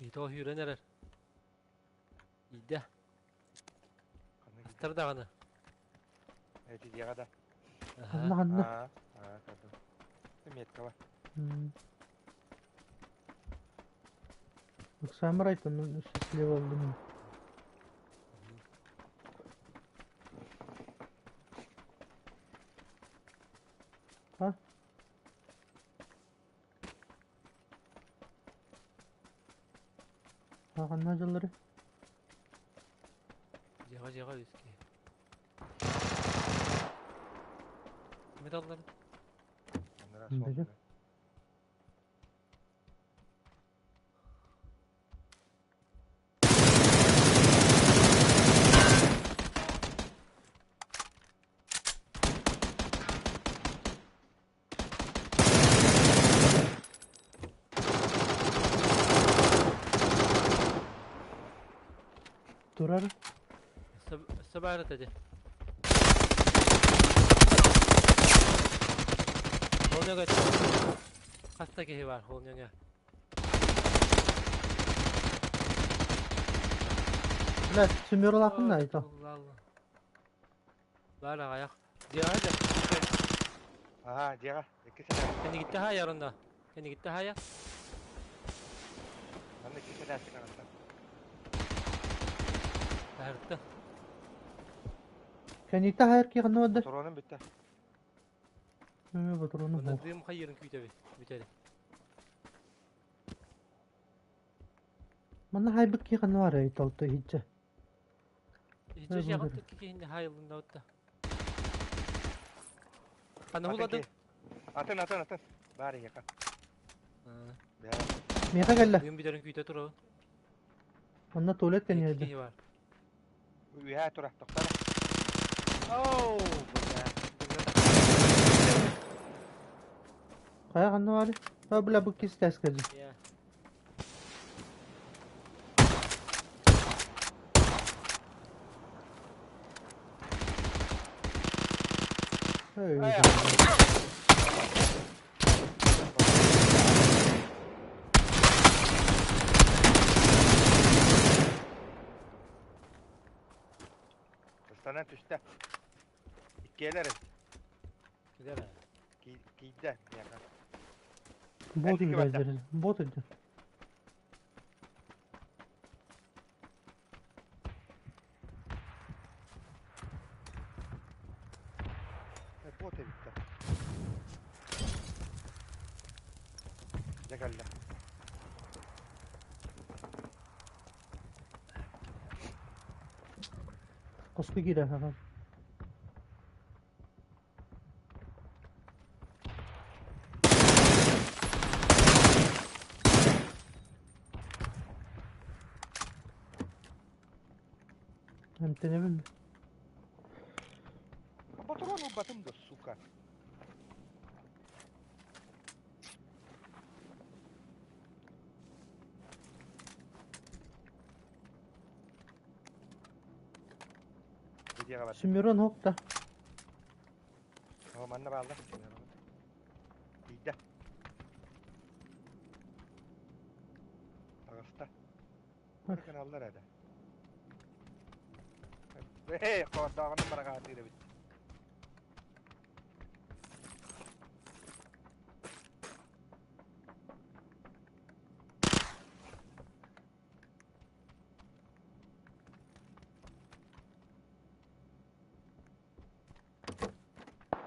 Ито сүүрэн эрэр. Иидэ. Астар даҕаны. Эти диэҕэ да. Ханна ханна? Аа, көрдүм. Метка бар. Самарай там слева блин. А? А ханна дьаллары? Дьиэҕэ дьиэҕэ үскэ. Металлар. Били. Турар. Өссө баар этэ дии. Холньоҥо хас да киһи баар холньоҥо. Бля, семералаахпын да ито. Баар аҕайах. Дьиэҕэ да. Аха, дьиэҕэ. Икки сэтэ. Кэннигиттэ хаайар онно. Кэннигиттэ хаайар. Манна икки сэтээсик аҕатта. Таһырта. Кэнниттэ хайар киһи ханна барда? Патроным бүттэ. Ээ, патрону Онно суох. дым хайыырын күүтэбит. Бүтэри. Манна хайбыт киһи ханна барар ито иһиччэ. Иһиччэ Ээ, дьиэҕэ киһини хаайыллында отта. Ханна буладың? Атын, атын, атын. Баар иһиэхэ. Миэхэ кэллэ. Дым бүтэрин күүтэ турабын. Онно туалет Икки кэнниэрдэ. киһи бар. Үөһээ тура, тохтоо. Оу, бля. Хайа ханна барый? А, бля, бу киһи тэс кэллэ. Я. Эй, Ыстанан түстэ. Иккиэлэр Килер. киирдэ миэхэ. Бот Эртики барда. илдьэр. Бот илдьэр. кэллэ. Хоско киирэн хаһан. Эмтэнэбин. Патрон ылбатым да, сука. Видеоға бар. Симирон хокта. О, манна бааллар. Тиийдэ. Таҕыста. Каналлар этэ. Эй, хоордооҕунан бараҕаатыыр эбит.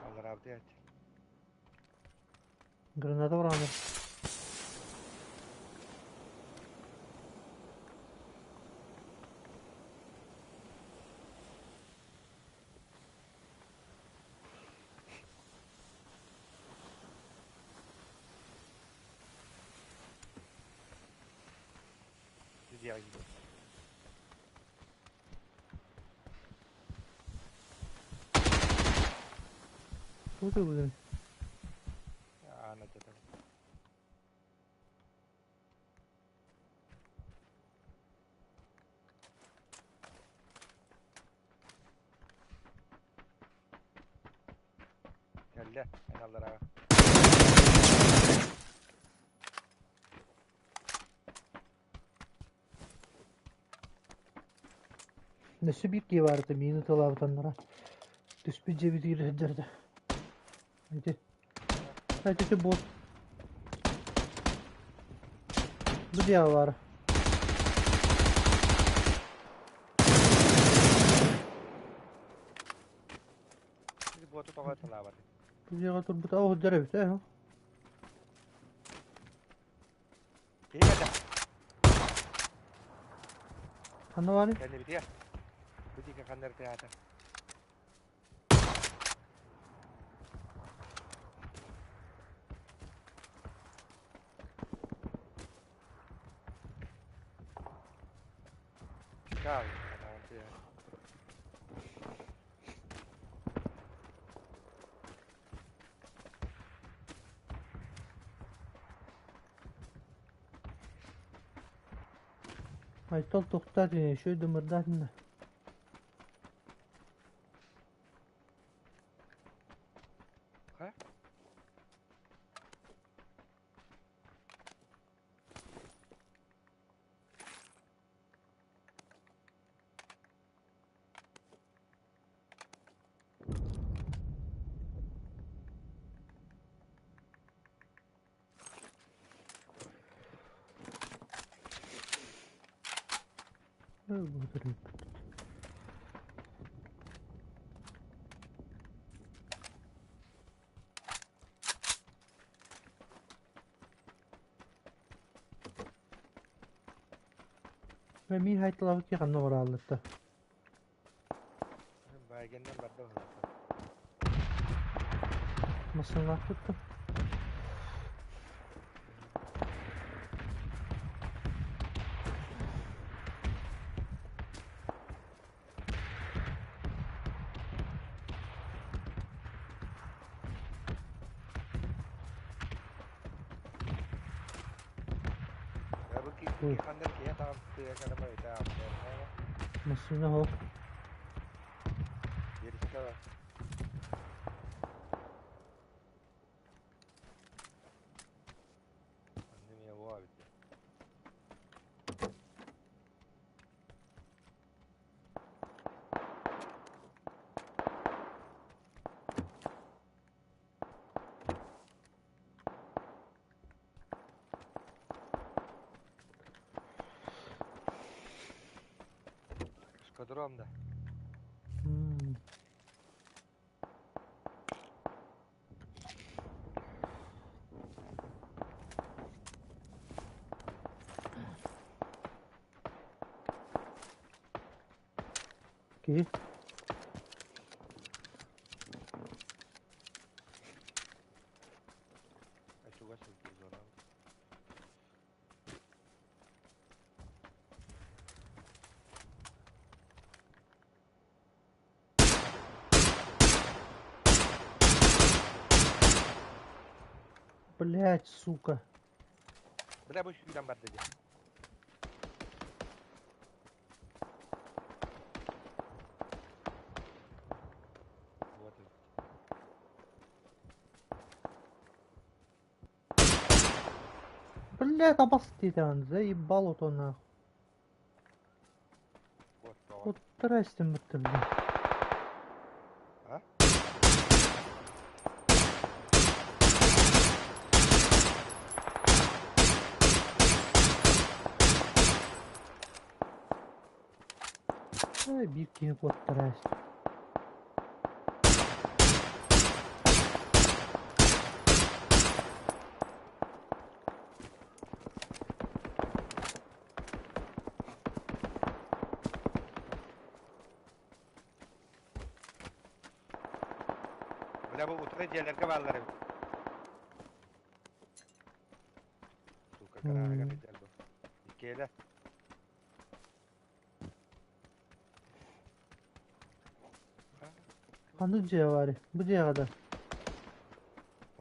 Аллараабыт ээт. Граната бараанар. Дьиэҕэ Тугу бүгүн? Аана дьэ. Кэллэ, эн аллараа. Өссө биир киһи баар этэ, миин ыталаабытаннара. Түспүт дьиэбитигэр сылдьар этэ. Ити. Ити бот. Бу дьиэҕэ баара. Ити буоту тоҕо ыталаабат? Бу дьиэҕэ турбута оо сылдьар эбит ээ. Киһи кэллэ. Ханна баарый? Кэннибитигэр. Бу диэки ханна эрэ тыаһаата. Каал, анаан тыаһа. Айтал тоқтат еще дымырдатына. Ха? Мин хайталабыт ки ханна бараалларта. Байгеннен барда быһыылаах. Массыыналаахпыт. Я бу ки ханна киһи таҕан тыа кэлэмэ өтө Массыына хоох. Биэрискэ бар. Анны эмиэ уо эбит. Эскадрон да. Киһи. Чугас сылдьар зона. Блять, сука. Бля, бу сүүрэн барда дии. Вот. Блять, обоститан, заебал вот он нахуй. Вот, тоҕо. Вот здрасте, будто, блин. А? Ай, биир киһи куоттарасть. Бля, бу утары дьиэлэргэ бааллар эбит. Сука, гарааһыгар сылдьар бу. Иккиэлэ. Ханнык дьиэ баарый? Бу дьиэҕэ да?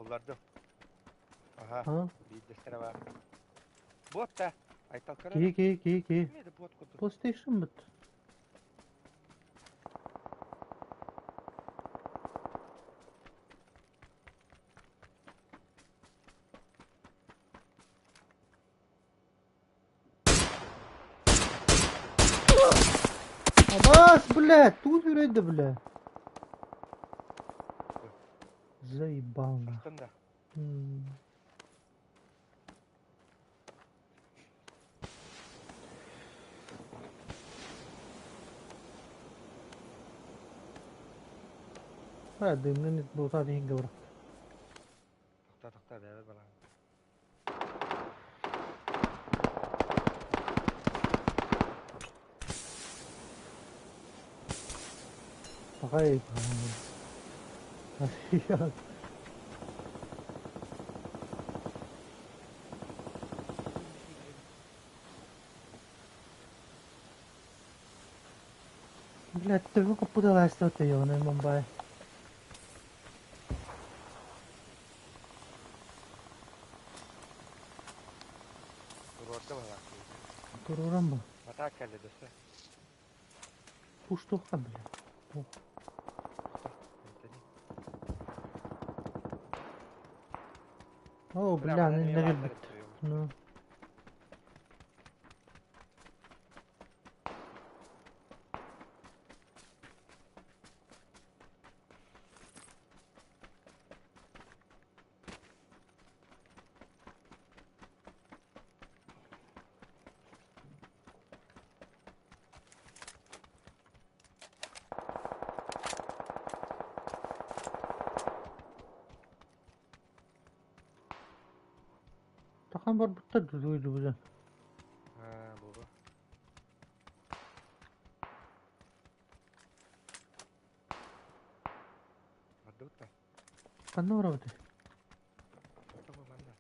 Оллардым. Аха, А? биирдэстэрэ баар. Буот да, Айтал көрөр. Киһи, киһи, киһи, киһи. Эмиэ да буот курдук. PlayStation быт. Абаас, блядь, тут үрейді, бля. Заебал, нахуй. Астын да. М. А, дымный болта деген говорят. Тохтоо, тохтоо, бэйэбэр балаҕан. Пахай. Блядь, ты выкупила что-то, ёбаный Мумбай. Туруорда баҕалаах. Турурам бу. Матаак кэллэ дөссө. Пуштуха, блядь. Эмтэни. О, Бля, бля, манан эмиэ нагар бааллар бит. эбит үһү. Ну. Тахан барбыттар дуйдубузан. Аа, буолуо. Бардыбыт да. Ханна барабыт? Тоҕо манна.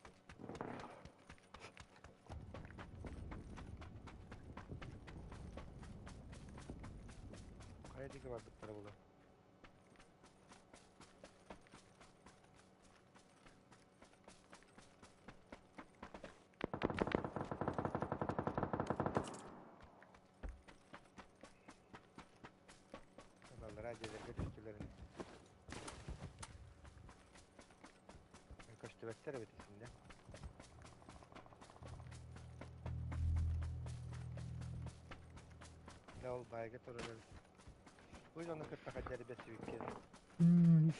Хайа диэки барбыттара буолуо. Аллараа дьиэлэргэ түстүлэрин. Көстүбэттэр эбит итиннэ. Дьэ ол баайга турар эбит. Бу дьону кытта хайдары бэрсибиккин.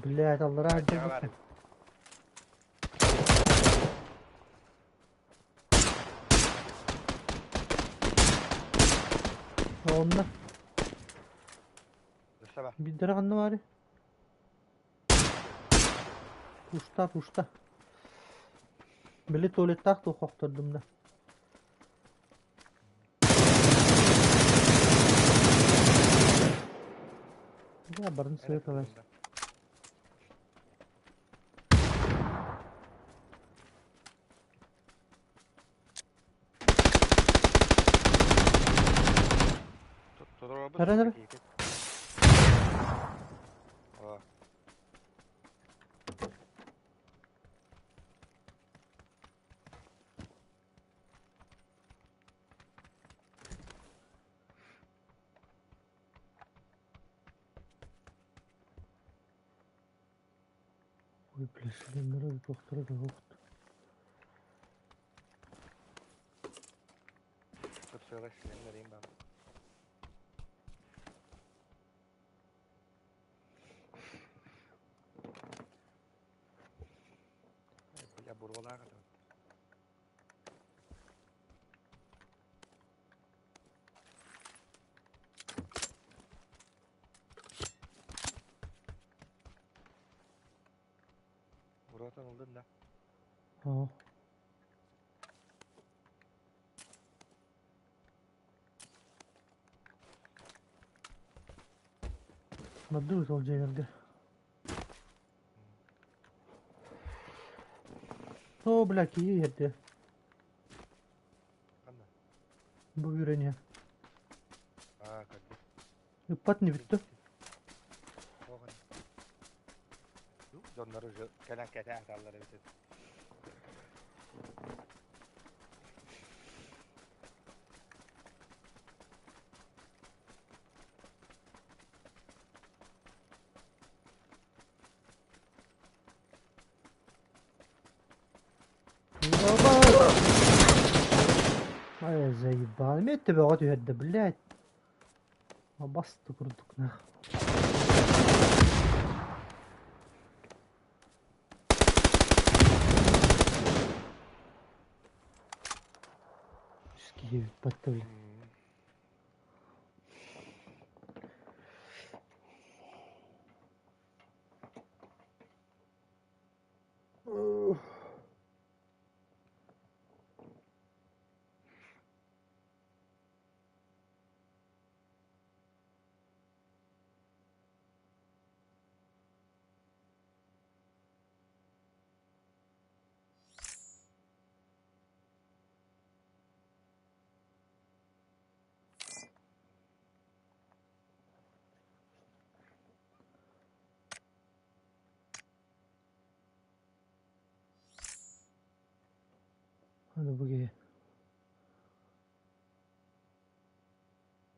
Блядь, аллараа Дьиэҕэ баар дьиэ. эбит. Онно. Өссө баар. Биирдэрэ ханна баарый? Пушта, пушта. Били туалеттаах туох охтордум да. Бля, барын Эн сыаталар. ыккардында. Толорбут Ара ара. киһи. О, Ой, бля, шлемнere тохтора да охт. Сып-сылай шлемнерин бар. Бля, бурвалаах это. Буруотан ылдын да. О. Мадду сол жерлерге. О, бля, кии ерде. Ханна? Бу үйрене. Аа, көрдүм. Ыппат не бүттү. Оҕон. Дьоннору уже кэлэн кэтээ аталлар эбит. Ай, заебал. Мен төбөҕө түһэрдэ, блядь. Басты курдук нах. Скиев батта, бля. Hadi bu gece.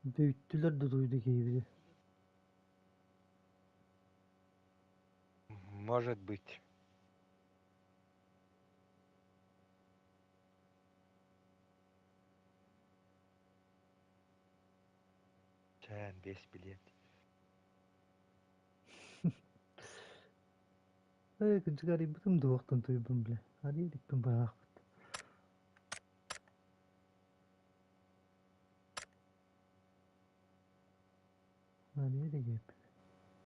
Büyüttüler de duydu ki bizi. Может быть. Чэн, бес билет. Эй, күнчүгәри бутум дуоқтан туйбун бля. Али дикпин баяқпыт. Али дигеп.